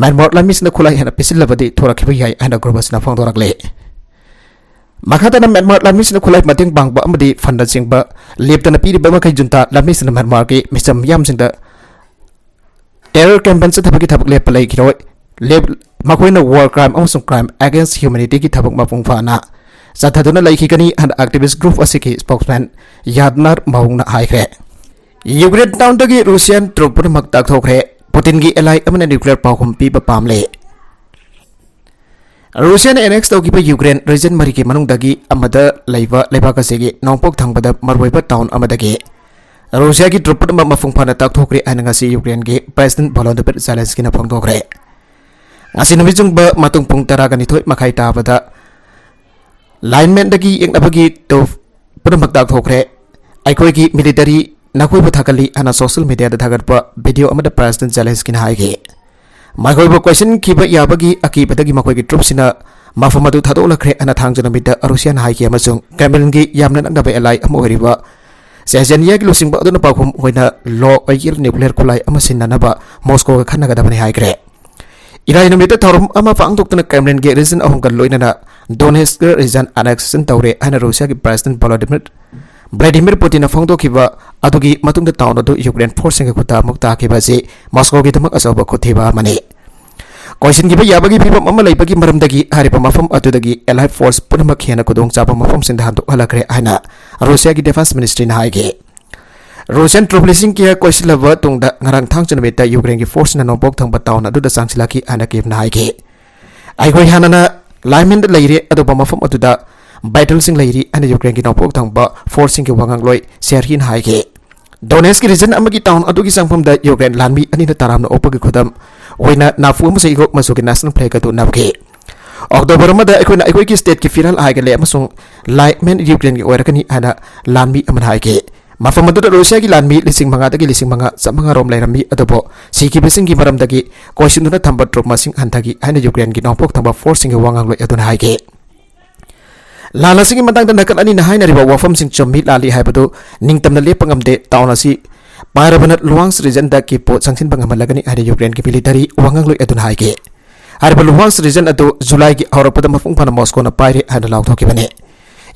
ꯃ꯭ꯌꯥꯟꯃꯥꯔ ꯂꯥꯟꯃꯤꯁꯤꯡꯅ ꯈꯨꯠꯂꯥꯏ ꯍꯦꯟꯅ ꯄꯤꯁꯤꯜꯂꯕꯗꯤ ꯊꯣꯔꯛꯈꯤꯕ ꯌꯥꯏ ꯍꯥꯏꯅ ꯒ꯭ꯔꯨꯞ ꯑꯁꯤꯅ ꯐꯣꯡꯗꯣꯔꯛꯂꯤ꯫ ꯃꯈꯥ ꯇꯥꯅ ꯃ꯭ꯌꯥꯟꯃꯥꯔ ꯂꯥꯟꯃꯤꯁꯤꯡꯅ ꯈꯨꯠꯂꯥꯏ ꯃꯇꯦꯡ ꯄꯥꯡꯕ ꯑꯃꯗꯤ ꯐꯟꯅꯆꯤꯡꯕ ꯂꯦꯞꯇꯅ ꯄꯤꯔꯤꯕ ꯃꯈꯩ ꯖꯨꯟꯇꯥ ꯂꯥꯟꯃꯤꯁꯤꯡꯅ ꯃ꯭ꯌꯥꯟꯃꯥꯔꯒꯤ ꯃꯤꯆꯝ ꯃꯤꯌꯥꯝꯁꯤꯡꯗ terror campaign ꯆꯠꯊꯕꯒꯤ ꯊꯕꯛ ꯂꯦꯞꯄ ꯂꯩꯈꯤꯔꯣꯏ꯫ ꯂꯦꯞ-, ꯃꯈꯣꯏꯅ war crime ꯑꯃꯁꯨꯡ crime against humanityꯒꯤ ꯊꯕꯛ ꯃꯄꯨꯡ ꯐꯥꯅ ꯆꯠꯊꯗꯨꯅ ꯂꯩꯈꯤꯒꯅꯤ ꯍꯥꯏꯅ activist group ꯑꯁꯤꯒꯤ spokesman ꯌꯥꯗꯅꯥꯔ ꯃꯥꯎꯡꯅ ꯍꯥꯏꯈ꯭ꯔꯦ꯫ ꯌꯨꯀ꯭ꯔꯦꯟ townꯗꯒꯤ Russian troop ꯄꯨꯝꯅꯃꯛ ꯇꯥꯛꯊꯣꯛꯈ꯭ꯔꯦ꯫ ꯄꯨꯇꯤꯟꯒꯤ ally ꯑꯃꯅ nuclear ꯄꯥꯎꯈꯨꯝ ꯄꯤꯕ ꯄꯥꯝꯂꯦ꯫ ꯔꯨꯁꯤꯌꯥꯅ annex ꯇꯧꯈꯤꯕ ꯌꯨꯀ꯭ꯔꯦꯟ region ꯃꯔꯤꯒꯤ ꯃꯅꯨꯡꯗꯒꯤ ꯑꯃꯗ ꯂꯩꯕ ꯂꯩꯕꯥꯛ ꯑꯁꯤꯒꯤ ꯅꯣꯡꯄꯣꯛ ꯊꯪꯕꯗ ꯃꯔꯨꯑꯣꯏꯕ town ꯑꯃꯗꯒꯤ ꯔꯨꯁꯤꯌꯥꯒꯤ troop ꯄꯨꯝꯅꯃꯛ ꯃꯄꯨꯡ ꯐꯥꯅ ꯇꯥꯛꯊꯣꯛꯈ꯭ꯔꯦ ꯍꯥꯏꯅ ꯉꯁꯤ ꯌꯨꯀ꯭ꯔꯦꯟꯒꯤ President Volodymyr Zelenskyꯅ ꯐꯣꯡꯗꯣꯛꯈ꯭ꯔꯦ꯫ ꯉꯁꯤ ꯅꯨꯃꯤꯠ ꯆꯨꯡꯕ ꯃꯇꯨꯡ ꯄꯨꯡ ꯇꯔꯥꯒ ꯅꯤꯊꯣꯏ ꯃꯈꯥꯏ ꯇꯥꯕꯗ linemanꯗꯒꯤ ꯌꯦꯛꯅꯕꯒꯤ troop ꯄꯨꯝꯅꯃꯛ ꯇꯥꯛꯊꯣꯛꯈ꯭ꯔꯦ꯫ "ꯑꯩꯈꯣꯏꯒꯤ military ꯅꯈꯣꯏꯕꯨ ꯊꯥꯒꯠꯂꯤ" ꯍꯥꯏꯅ social mediaꯗ ꯊꯥꯒꯠꯄ video ꯑꯃꯗ President Zelenskyꯅ ꯍꯥꯏꯈꯤ꯫ ꯃꯈꯣꯏꯕꯨ ꯀꯣꯏꯁꯤꯟꯈꯤꯕ ꯌꯥꯕꯒꯤ ꯑꯀꯤꯕꯗꯒꯤ ꯃꯈꯣꯏꯒꯤ troopꯁꯤꯡꯅ ꯃꯐꯝ ꯑꯗꯨ ꯊꯥꯗꯣꯛꯂꯛꯈ꯭ꯔꯦ ꯍꯥꯏꯅ ꯊꯥꯡꯖ ꯅꯨꯃꯤꯠꯇ ꯔꯨꯁꯤꯌꯥꯅ ꯍꯥꯏꯈꯤ, ꯑꯃꯁꯨꯡ Kremlinꯒꯤ ꯌꯥꯝꯅ ꯅꯛꯅꯕ ally ꯑꯃ ꯑꯣꯏꯔꯤꯕ ꯆꯦꯆꯦꯅꯤꯌꯥꯒꯤ ꯂꯨꯆꯤꯡꯕ ꯑꯗꯨꯅ ꯄꯥꯎꯈꯨꯝ ꯑꯣꯏꯅ ꯂꯣ ꯑꯣꯏꯒꯦꯔ nuclear ꯈꯨꯠꯂꯥꯏ ꯑꯃ ꯁꯤꯟꯅꯅꯕ ꯃꯣꯁꯀꯣꯒ ꯈꯟꯅꯒꯗꯕꯅꯤ ꯍꯥꯏꯈ꯭ꯔꯦ꯫ ꯏꯔꯥꯏ ꯅꯨꯃꯤꯠꯇ ꯊꯧꯔꯝ ꯑꯃ ꯄꯥꯡꯊꯣꯛꯇꯨꯅ Kremlinꯒꯤ region ꯑꯍꯨꯝꯒ ꯂꯣꯏꯅꯅ Donetsk region annex ꯇꯧꯔꯦ ꯍꯥꯏꯅ ꯔꯨꯁꯤꯌꯥꯒꯤ President Volodymyr Vladimir Putinꯅ ꯐꯣꯡꯗꯣꯛꯈꯤꯕ ꯑꯗꯨꯒꯤ ꯃꯇꯨꯡꯗ town ꯑꯗꯨ Ukraine forceꯁꯤꯡꯒꯤ ꯈꯨꯠꯇ ꯑꯃꯨꯛ ꯇꯥꯈꯤꯕ ꯑꯁꯤ ꯃꯣꯁꯀꯣꯒꯤꯗꯃꯛ ꯑꯆꯧꯕ ꯈꯨꯠꯊꯤꯕ ꯑꯃꯅꯤ꯫ ꯀꯣꯏꯁꯤꯟꯈꯤꯕ ꯌꯥꯕꯒꯤ ꯐꯤꯚꯝ ꯑꯃ ꯂꯩꯕꯒꯤ ꯃꯔꯝꯗꯒꯤ ꯍꯥꯏꯔꯤꯕ ꯃꯐꯝ ꯑꯗꯨꯗꯒꯤ allied force ꯄꯨꯝꯅꯃꯛ ꯍꯦꯟꯅ ꯈꯨꯗꯣꯡꯆꯥꯕ ꯃꯐꯝꯁꯤꯡꯗ ꯍꯟꯗꯣꯛꯍꯜꯂꯛꯈ꯭ꯔꯦ ꯍꯥꯏꯅ ꯔꯨꯁꯤꯌꯥꯒꯤ Defense Ministryꯅ ꯍꯥꯏꯈꯤ꯫ Russian troop ꯂꯤꯁꯤꯡ ꯀꯌꯥ ꯀꯣꯏꯁꯤꯜꯂꯕ ꯇꯨꯡꯗ ꯉꯔꯥꯡ ꯊꯥꯡꯖ ꯅꯨꯃꯤꯠꯇ Ukraineꯒꯤ forceꯁꯤꯡꯅ ꯅꯣꯡꯄꯣꯛ ꯊꯪꯕ town ꯑꯗꯨꯗ ꯆꯪꯁꯤꯜꯂꯛꯈꯤ ꯍꯥꯏꯅ Kyivꯅ ꯍꯥꯏꯈꯤ꯫ "ꯑꯩꯈꯣꯏ ꯍꯥꯟꯅꯅ linemanꯗ ꯂꯩꯔꯦ, ꯑꯗꯨꯕꯨ ꯃꯐꯝ ꯑꯗꯨꯗ battleꯁꯤꯡ ꯂꯩꯔꯤ" ꯍꯥꯏꯅ Ukraineꯒꯤ ꯅꯣꯡꯄꯣꯛ ꯊꯪꯕ forceꯁꯤꯡꯒꯤ ꯋꯥꯉꯥꯡꯂꯣꯏ Serhiy ꯍꯥꯏꯈꯤ꯫ Donetskꯀꯤ region ꯑꯃꯒꯤ town ꯑꯗꯨꯒꯤ ꯆꯪꯐꯝꯗ Ukraine ꯂꯥꯟꯃꯤ ꯑꯅꯤꯅ ꯇꯔꯥꯝꯅ ꯑꯣꯛꯄꯒꯤ ꯈꯨꯗꯝ ꯑꯣꯏꯅ ꯅꯥꯐꯨ ꯑꯃꯁꯨꯡ ꯏꯀꯣꯛ ꯃꯆꯨꯒꯤ national flag ꯑꯗꯨ ꯅꯝꯈꯤ꯫ "October ꯑꯃꯗ ꯑꯩꯈꯣꯏꯅ ꯑꯩꯈꯣꯏꯒꯤ stateꯀꯤ ꯐꯤꯔꯥꯜ ꯍꯥꯏꯒꯠꯂꯦ ꯑꯃꯁꯨꯡ lineman Ukraineꯒꯤ ꯑꯣꯏꯔꯒꯅꯤ" ꯍꯥꯏꯅ ꯂꯥꯟꯃꯤ ꯑꯃꯅ ꯍꯥꯏꯈꯤ꯫ ꯃꯐꯝ ꯑꯗꯨꯗ ꯔꯨꯁꯤꯌꯥꯒꯤ ꯂꯥꯟꯃꯤ ꯂꯤꯁꯤꯡ ꯃꯉꯥꯗꯒꯤ ꯂꯤꯁꯤꯡ ꯃꯉꯥ ꯆꯥꯝꯃꯉꯥ ꯔꯣꯝ ꯂꯩꯔꯝꯃꯤ, ꯑꯗꯨꯕꯨ ꯁꯤꯈꯤꯕꯁꯤꯡꯒꯤ ꯃꯔꯝꯗꯒꯤ ꯀꯣꯏꯁꯤꯟꯗꯨꯅ ꯊꯝꯕ troop ꯃꯁꯤꯡ ꯍꯟꯊꯈꯤ ꯍꯥꯏꯅ Ukraineꯒꯤ ꯅꯣꯡꯄꯣꯛ ꯊꯪꯕ forceꯁꯤꯡꯒꯤ ꯋꯥ ꯉꯥꯡꯂꯣꯏ ꯑꯗꯨꯅ ꯍꯥꯏꯈꯤ꯫ ꯂꯥꯟ ꯑꯁꯤꯒꯤ ꯃꯇꯥꯡꯗ ꯅꯥꯀꯜ ꯑꯅꯤꯅ ꯍꯥꯏꯅꯔꯤꯕ ꯋꯥꯐꯝꯁꯤꯡ ꯆꯨꯝꯃꯤ ꯂꯥꯜꯂꯤ ꯍꯥꯏꯕꯗꯨ ꯅꯤꯡꯇꯝꯅ ꯂꯦꯞꯄ ꯉꯝꯗꯦ꯫ ꯇꯥꯎꯟ ꯑꯁꯤ ꯄꯥꯏꯔꯕꯅ ꯂꯨꯍꯥꯟꯁ ꯔꯤꯖꯟꯗ ꯀꯤꯞꯄꯣ ꯆꯪꯁꯤꯟꯕ ꯉꯝꯍꯜꯂꯒꯅꯤ ꯍꯥꯏꯅ ꯌꯨꯀ꯭ꯔꯦꯟꯒꯤ ꯃꯤꯂꯤꯇꯔꯤ ꯋꯥꯉꯥꯡꯂꯣꯏ ꯑꯗꯨꯅ ꯍꯥꯏꯈꯤ꯫ ꯍꯥꯏꯔꯤꯕ ꯂꯨꯍꯥꯟꯁ ꯔꯤꯖꯟ ꯑꯗꯨ ꯖꯨꯂꯥꯏꯒꯤ ꯍꯧꯔꯛꯄꯗ ꯃꯄꯨꯡ ꯐꯥꯅ ꯃꯣꯁꯀꯣꯅ ꯄꯥꯏꯔꯦ ꯍꯥꯏꯅ ꯂꯥꯎꯊꯣꯛꯈꯤꯕꯅꯤ꯫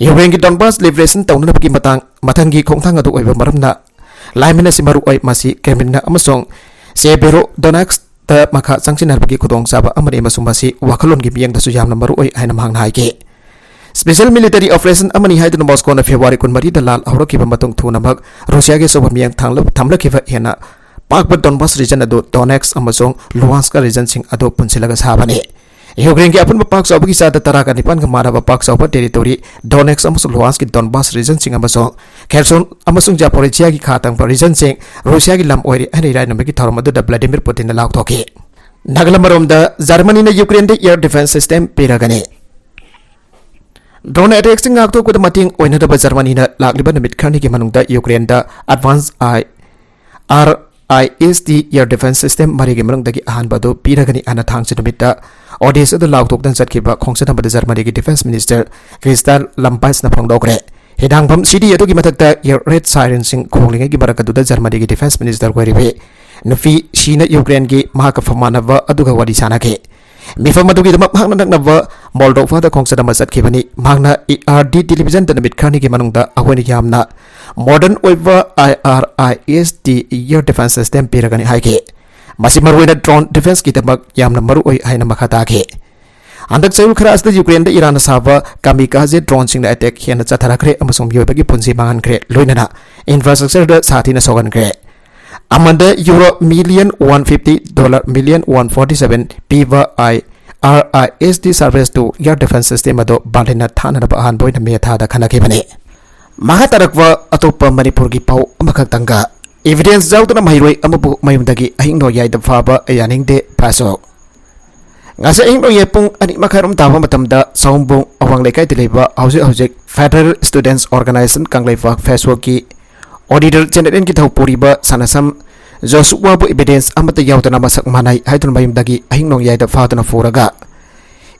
ꯌꯨꯀ꯭ꯔꯦꯟꯒꯤ ꯗꯣꯟꯕꯥꯁ ꯂꯤꯕꯔꯦꯁꯟ ꯇꯧꯅꯅꯕꯒꯤ ꯃꯇꯥꯡ ꯃꯊꯪꯒꯤ ꯈꯣꯡꯊꯥꯡ ꯑꯗꯨ ꯑꯣꯏꯕ ꯃꯔꯝꯅ ꯂꯥꯏꯃꯤꯟ ꯑꯁꯤ ꯃꯔꯨ ꯑꯣꯏ꯫ ꯃꯁꯤ ꯀ꯭ꯔꯦꯝꯂꯤꯟꯅ ꯑꯃꯁꯨꯡ ꯁꯦꯕꯦꯔꯣ ꯗꯣꯅꯦꯠꯁꯇ ꯃꯈꯥ ꯆꯪꯁꯤꯟꯅꯕꯒꯤ ꯈꯨꯗꯣꯡꯆꯥꯕ ꯑꯃꯅꯤ ꯑꯃꯁꯨꯡ ꯃꯁꯤ ꯋꯥꯈꯜꯂꯣꯟꯒꯤ ꯃꯤꯠꯌꯦꯡꯗꯁꯨ ꯌꯥꯝꯅ ꯃꯔꯨ ꯑꯣꯏ ꯍꯥꯏꯅ ꯃꯍꯥꯛꯅ ꯍꯥꯏꯈꯤ꯫ ꯁ꯭ꯄꯦꯁꯦꯜ ꯃꯤꯂꯤꯇꯔꯤ ꯑꯣꯄꯔꯦꯁꯟ ꯑꯃꯅꯤ ꯍꯥꯏꯗꯨꯅ ꯃꯣꯁꯀꯣꯅ ꯐꯦꯕ꯭ꯔꯨꯋꯥꯔꯤ ꯀꯨꯟꯃꯔꯤꯗ ꯂꯥꯜ ꯍꯧꯔꯛꯈꯤꯕ ꯃꯇꯨꯡ ꯊꯨꯅꯃꯛ ꯔꯨꯁꯤꯌꯥꯒꯤ ꯑꯆꯧꯕ ꯃꯤꯠꯌꯦꯡ ꯊꯥꯡꯂ-, ꯊꯝꯂꯛꯈꯤꯕ ꯍꯦꯟꯅ ꯄꯥꯛꯄ ꯗꯣꯟꯕꯥꯁ ꯔꯤꯖꯟ ꯑꯗꯨ ꯗꯣꯅꯦꯠꯁ ꯑꯃꯁꯨꯡ ꯂꯨꯍꯥꯟꯁꯀ ꯔꯤꯖꯟꯁꯤꯡ ꯑꯗꯨ ꯄꯨꯟꯁꯤꯜꯂꯒ ꯁꯥꯕꯅꯤ꯫ ꯌꯨꯀ꯭ꯔꯦꯟꯒꯤ ꯑꯄꯨꯟꯕ ꯄꯥꯛ ꯆꯥꯎꯕꯒꯤ ꯆꯥꯗ ꯇꯔꯥꯒ ꯅꯤꯄꯥꯟꯒ ꯃꯥꯟꯅꯕ ꯄꯥꯛ ꯆꯥꯎꯕ ꯇꯦꯔꯤꯇꯣꯔꯤ ꯗꯣꯅꯦꯠꯁ ꯑꯃꯁꯨꯡ ꯂꯨꯍꯥꯟꯁꯀꯤ ꯗꯣꯟꯕꯥꯁ ꯔꯤꯖꯟꯁꯤꯡ ꯑꯃꯁꯨꯡ ꯈꯦꯔꯁꯣꯟ ꯑꯃꯁꯨꯡ ꯖꯥꯄꯣꯔꯤꯖꯤꯌꯥꯒꯤ ꯈꯥ ꯊꯪꯕ ꯔꯤꯖꯟꯁꯤꯡ ꯔꯨꯁꯤꯌꯥꯒꯤ ꯂꯝ ꯑꯣꯏꯔꯦ ꯍꯥꯏꯅ ꯏꯔꯥꯏꯅꯨꯃꯤꯠꯀꯤ ꯊꯧꯔꯝ ꯑꯗꯨꯗ ꯚ꯭ꯂꯥꯗꯤꯃꯤꯔ ꯄꯨꯇꯤꯟꯅ ꯂꯥꯎꯊꯣꯛꯈꯤ꯫ ꯅꯥꯒꯥꯂꯦꯟ ꯃꯔꯣꯝꯗ ꯖꯔꯃꯅꯤꯅ ꯌꯨꯀ꯭ꯔꯦꯟꯗ ꯑꯦꯌꯔ ꯗꯤꯐꯦꯟꯁ ꯁꯤꯁꯇꯦꯝ ꯄꯤꯔꯒꯅꯤ꯫ ꯗ꯭ꯔꯣꯟ ꯑꯦꯇꯦꯛꯁꯤꯡ ꯉꯥꯛꯊꯣꯛꯄꯗ ꯃꯇꯦꯡ ꯑꯣꯏꯅꯅꯕ ꯖꯔꯃꯅꯤꯅ ꯂꯥꯛꯂꯤꯕ ꯅꯨꯃꯤꯠ ꯈꯔꯅꯤꯒꯤ ꯃꯅꯨꯡꯗ ꯌꯨꯀ꯭ꯔꯦꯟꯗ advance I R I S T air defence system ꯃꯔꯤꯒꯤ ꯃꯅꯨꯡꯗꯒꯤ ꯑꯍꯥꯟꯕ ꯑꯗꯨ ꯄꯤꯔꯒꯅꯤ ꯍꯥꯏꯅ ꯊꯥꯡꯖ ꯅꯨꯃꯤꯠꯇ ꯑꯣꯗꯦꯁꯥꯗ ꯂꯥꯎꯊꯣꯛꯇꯨꯅ ꯆꯠꯈꯤꯕ ꯈꯣꯡꯆꯠ ꯑꯃꯗ ꯖꯔꯃꯅꯤꯒꯤ ꯗꯤꯐꯦꯟꯁ ꯃꯤꯅꯤꯁꯇꯔ ꯈ꯭ꯔꯤꯁꯇꯥꯜ ꯂꯝꯕꯥꯏꯁꯅ ꯐꯣꯡꯗꯣꯛꯈ꯭ꯔꯦ꯫ ꯍꯤꯗꯥꯡꯐꯝ ꯁꯤꯇꯤ ꯑꯗꯨꯒꯤ ꯃꯊꯛꯇ ꯑꯦꯌꯔ ꯔꯦꯗ ꯁꯥꯏꯔꯟꯁꯤꯡ ꯈꯣꯡꯂꯤꯉꯩꯒꯤ ꯃꯔꯛ ꯑꯗꯨꯗ ꯖꯔꯃꯅꯤꯒꯤ ꯗꯤꯐꯦꯟꯁ ꯃꯤꯅꯤꯁꯇꯔ ꯑꯣꯏꯔꯤꯕꯤ ꯅꯨꯄꯤ ꯁꯤꯅ ꯌꯨꯀ꯭ꯔꯦꯟꯒꯤ ꯃꯍꯥꯛꯀ ꯐꯝꯃꯥꯟꯅꯕ ꯑꯗꯨꯒ ꯋꯥꯔꯤ ꯁꯥꯟꯅꯈꯤ꯫ ꯃꯤꯐꯝ ꯑꯗꯨꯒꯤꯗꯃꯛ ꯃꯍꯥꯛꯅ ꯅꯛꯅꯕ ꯃꯣꯜꯗꯣꯚꯥꯗ ꯈꯣꯡꯆꯠ ꯑꯃ ꯆꯠꯈꯤꯕꯅꯤ꯫ ꯃꯍꯥꯛꯅ ꯑꯦ ꯑꯥꯔ ꯗꯤ ꯇꯦꯂꯤꯚꯤꯖꯟꯗ ꯅꯨꯃꯤꯠ ꯈꯔꯅꯤꯒꯤ ꯃꯅꯨꯡꯗ ꯑꯩꯈꯣꯏꯅ ꯌꯥꯝꯅ ꯃꯣꯗꯔꯟ ꯑꯣꯏꯕ ꯑꯥꯏ R I S T air defence system ꯄꯤꯔꯒꯅꯤ ꯍꯥꯏꯈꯤ꯫ ꯃꯁꯤ ꯃꯔꯨꯑꯣꯏꯅ ꯗ꯭ꯔꯣꯟ ꯗꯤꯐꯦꯟꯁꯀꯤꯗꯃꯛ ꯌꯥꯝꯅ ꯃꯔꯨꯑꯣꯏ ꯍꯥꯏꯅ ꯃꯈꯥ ꯇꯥꯈꯤ꯫ ꯍꯟꯗꯛ ꯆꯌꯣꯜ ꯈꯔ ꯑꯁꯤꯗ ꯌꯨꯀ꯭ꯔꯦꯟꯗ ꯏꯔꯥꯟꯅ ꯁꯥꯕ ꯀꯥꯃꯤꯀꯥꯖꯦ ꯗ꯭ꯔꯣꯟꯁꯤꯡꯅ ꯑꯦꯇꯦꯛ ꯍꯦꯟꯅ ꯆꯠꯊꯔꯛꯈ꯭ꯔꯦ ꯑꯃꯁꯨꯡ ꯃꯤꯑꯣꯏꯕꯒꯤ ꯄꯨꯟꯁꯤ ꯃꯥꯡꯍꯟꯈ꯭ꯔꯦ, ꯂꯣꯏꯅꯅ ꯏꯟꯐ꯭ꯔꯥꯁ꯭ꯇ꯭ꯔꯛꯆꯔꯗ ꯁꯥꯊꯤꯅ ꯁꯣꯛꯍꯟꯈ꯭ꯔꯦ꯫ ꯑꯃꯗ euro million one fifty, dollar million one forty seven ꯄꯤꯕ I R I S T service to air defence system ꯑꯗꯨ ꯕꯔꯂꯤꯟꯅ ꯊꯥꯅꯅꯕ ꯑꯍꯥꯟꯕ ꯑꯣꯏꯅ ꯃꯦ ꯊꯥꯗ ꯈꯟꯅꯈꯤꯕꯅꯤ꯫ ꯃꯈꯥ ꯇꯥꯔꯛꯄ ꯑꯇꯣꯞꯄ ꯃꯅꯤꯄꯨꯔꯒꯤ ꯄꯥꯎ ꯑꯃꯈꯛꯇꯪꯒ꯫ ꯏꯚꯤꯗꯦꯟꯁ ꯌꯥꯎꯗꯅ ꯃꯍꯩꯔꯣꯏ ꯑꯃꯕꯨ ꯃꯌꯨꯝꯗꯒꯤ ꯑꯍꯤꯡ ꯅꯣꯡꯌꯥꯏꯗ ꯐꯥꯕ ꯌꯥꯅꯤꯡꯗꯦ, ꯐꯦꯁꯕꯨꯛ꯫ ꯉꯁꯤ ꯑꯍꯤꯡ ꯅꯣꯡꯌꯥꯏ ꯄꯨꯡ ꯑꯅꯤ ꯃꯈꯥꯏꯔꯣꯝ ꯇꯥꯕ ꯃꯇꯝꯗ ꯁꯑꯣꯝꯕꯨꯡ ꯑꯋꯥꯡ ꯂꯩꯀꯥꯏꯗ ꯂꯩꯕ ꯍꯧꯖꯤꯛ ꯍꯧꯖꯤꯛ ꯐꯦꯗꯔꯦꯜ ꯁ꯭ꯇꯨꯗꯦꯟꯠꯁ ꯑꯣꯔꯒꯅꯥꯏꯖꯦꯁꯟ ꯀꯪꯂꯩꯄꯥꯛ, ꯐꯦꯁꯕꯨꯛꯀꯤ ꯑꯣꯗꯤꯇꯔ ꯖꯦꯅꯔꯦꯜꯒꯤ ꯊꯧ ꯄꯨꯔꯤꯕ ꯁꯅꯥꯁꯝ ꯖꯣꯁꯨꯋꯥꯕꯨ ꯏꯚꯤꯗꯦꯟꯁ ꯑꯃꯠꯇ ꯌꯥꯎꯗꯅ ꯃꯁꯛ ꯃꯥꯟꯅꯩ ꯍꯥꯏꯗꯨꯅ ꯃꯌꯨꯝꯗꯒꯤ ꯑꯍꯤꯡ ꯅꯣꯡꯌꯥꯏꯗ ꯐꯥꯗꯨꯅ ꯄꯨꯔꯒ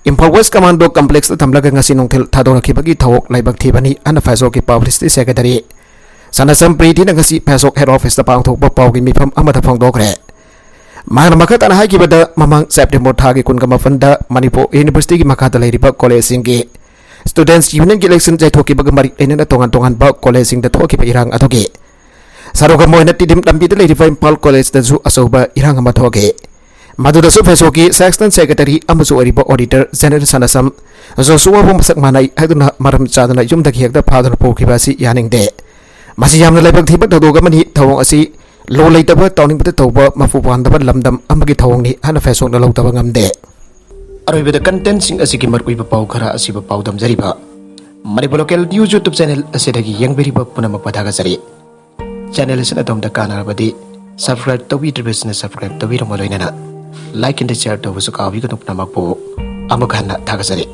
ꯏꯝꯐꯥꯜ ꯋꯦꯁ ꯀꯃꯥꯟꯗꯣ ꯀꯝꯄ꯭ꯂꯦꯛꯁꯇ ꯊꯝꯂꯒ ꯉꯁꯤ ꯅꯨꯡꯊꯤꯜ ꯊꯥꯗꯣꯔꯛꯈꯤꯕꯒꯤ ꯊꯧꯑꯣꯡ ꯂꯥꯏꯕꯛ ꯊꯤꯕꯅꯤ ꯍꯥꯏꯅ ꯐꯦꯁꯣꯛꯀꯤ ꯄꯕ꯭ꯂꯤꯁꯤꯇꯤ ꯁꯦꯀ꯭ꯔꯦꯇꯔꯤ ꯁꯅꯥꯁꯝ ꯄ꯭ꯔꯤꯇꯤꯅ ꯉꯁꯤ ꯐꯦꯁꯣꯛ ꯍꯦꯗ ꯑꯣꯐꯤꯁꯇ ꯄꯥꯡꯊꯣꯛꯄ ꯄꯥꯎꯒꯤ ꯃꯤꯐꯝ ꯑꯃꯗ ꯐꯣꯡꯗꯣꯛꯈ꯭ꯔꯦ꯫ ꯃꯍꯥꯛꯅ ꯃꯈꯥ ꯇꯥꯅ ꯍꯥꯏꯈꯤꯕꯗ, ꯃꯃꯥꯡ ꯁꯦꯞꯇꯦꯝꯕꯔ ꯊꯥꯒꯤ ꯀꯨꯟꯒ ꯃꯥꯄꯟꯗ ꯃꯅꯤꯄꯨꯔ ꯌꯨꯅꯤꯚꯔꯁꯤꯇꯤꯒꯤ ꯃꯈꯥꯗ ꯂꯩꯔꯤꯕ ꯀꯣꯂꯦꯖꯁꯤꯡꯒꯤ ꯁ꯭ꯇꯨꯗꯦꯟꯠꯁ ꯌꯨꯅꯤꯌꯟꯒꯤ ꯏꯂꯦꯛꯁꯟ ꯌꯩꯊꯣꯛꯈꯤꯕꯒ ꯃꯔꯤ ꯂꯩꯅꯅ ꯇꯣꯉꯥꯟ ꯇꯣꯉꯥꯟꯕ ꯀꯣꯂꯦꯖꯁꯤꯡꯗ ꯊꯣꯛꯈꯤꯕ ꯏꯔꯥꯡ ꯑꯗꯨꯒꯤ ꯁꯔꯨꯛ ꯑꯃ ꯑꯣꯏꯅ ꯇꯤꯗꯤꯝ ꯂꯝꯕꯤꯗ ꯂꯩꯔꯤꯕ ꯏꯝꯐꯥꯜ ꯀꯣꯂꯦꯖꯇꯁꯨ ꯑꯆꯧꯕ ꯏꯔꯥꯡ ꯑꯃ ꯊꯣꯛꯈꯤ꯫ ꯃꯗꯨꯗꯁꯨ ꯐꯦꯁꯣꯛꯀꯤ ꯁꯦꯛꯁꯅꯦꯜ ꯁꯦꯀ꯭ꯔꯦꯇꯔꯤ ꯑꯃꯁꯨ ꯑꯣꯏꯔꯤꯕ ꯑꯣꯗꯤꯇꯔ ꯖꯦꯅꯔꯦꯜ ꯁꯅꯥꯁꯝ ꯖꯣꯁꯨꯋꯥꯕꯨ ꯃꯁꯛ ꯃꯥꯟꯅꯩ ꯍꯥꯏꯗꯨꯅ ꯃꯔꯝ ꯆꯥꯗꯅ ꯌꯨꯝꯗꯒꯤ ꯍꯦꯛꯇ ꯐꯥꯗꯨꯅ ꯄꯨꯈꯤꯕ ꯑꯁꯤ ꯌꯥꯅꯤꯡꯗꯦ꯫ ꯃꯁꯤ ꯌꯥꯝꯅ ꯂꯥꯏꯕꯛ ꯊꯤꯕ ꯊꯧꯗꯣꯛ ꯑꯃꯅꯤ꯫ ꯊꯧꯑꯣꯡ ꯑꯁꯤ ꯂꯣ ꯂꯩꯇꯕ ꯇꯥꯎꯅꯤꯡꯕꯗ ꯇꯧꯕ ꯃꯄꯨ ꯄꯥꯟꯗꯕ ꯂꯝꯗꯝ ꯑꯃꯒꯤ ꯊꯧꯑꯣꯡꯅꯤ ꯍꯥꯏꯅ ꯐꯦꯁꯣꯛꯅ ꯂꯧꯗꯕ ꯉꯝꯗꯦ꯫ ꯑꯔꯣꯏꯕꯗ ꯀꯟꯇꯦꯟꯠꯁꯤꯡ ꯑꯁꯤꯒꯤ ꯃꯔꯨꯑꯣꯏꯕ ꯄꯥꯎ ꯈꯔ ꯑꯁꯤꯕꯨ ꯄꯥꯎꯗꯝꯖꯔꯤꯕ Manipur local news YouTube channel ꯑꯁꯤꯗꯒꯤ ꯌꯦꯡꯕꯤꯔꯤꯕ ꯄꯨꯝꯅꯃꯛꯄꯨ ꯊꯥꯒꯠꯆꯔꯤ꯫ ꯆꯦꯅꯦꯜ ꯑꯁꯤꯅ ꯑꯗꯣꯝꯗ ꯀꯥꯟꯅꯔꯕꯗꯤ ꯁꯕꯁꯀ꯭ꯔꯥꯏꯕ ꯇꯧꯕꯤꯗ꯭ꯔꯤꯕꯁꯤꯡꯅ ꯁꯕꯁꯀ꯭ꯔꯥꯏꯕ ꯇꯧꯕꯤꯔꯝꯕ ꯂꯣꯏꯅꯅ ꯂꯥꯏꯛ ꯑꯦꯟ ꯁꯤꯌꯔ ꯇꯧꯕꯁꯨ ꯀꯥꯎꯕꯤꯒꯅꯨ꯫ ꯄꯨꯝꯅꯃꯛꯄꯨ ꯑꯃꯨꯛ ꯍꯟꯅ ꯊꯥꯒꯠꯆꯔꯤ꯫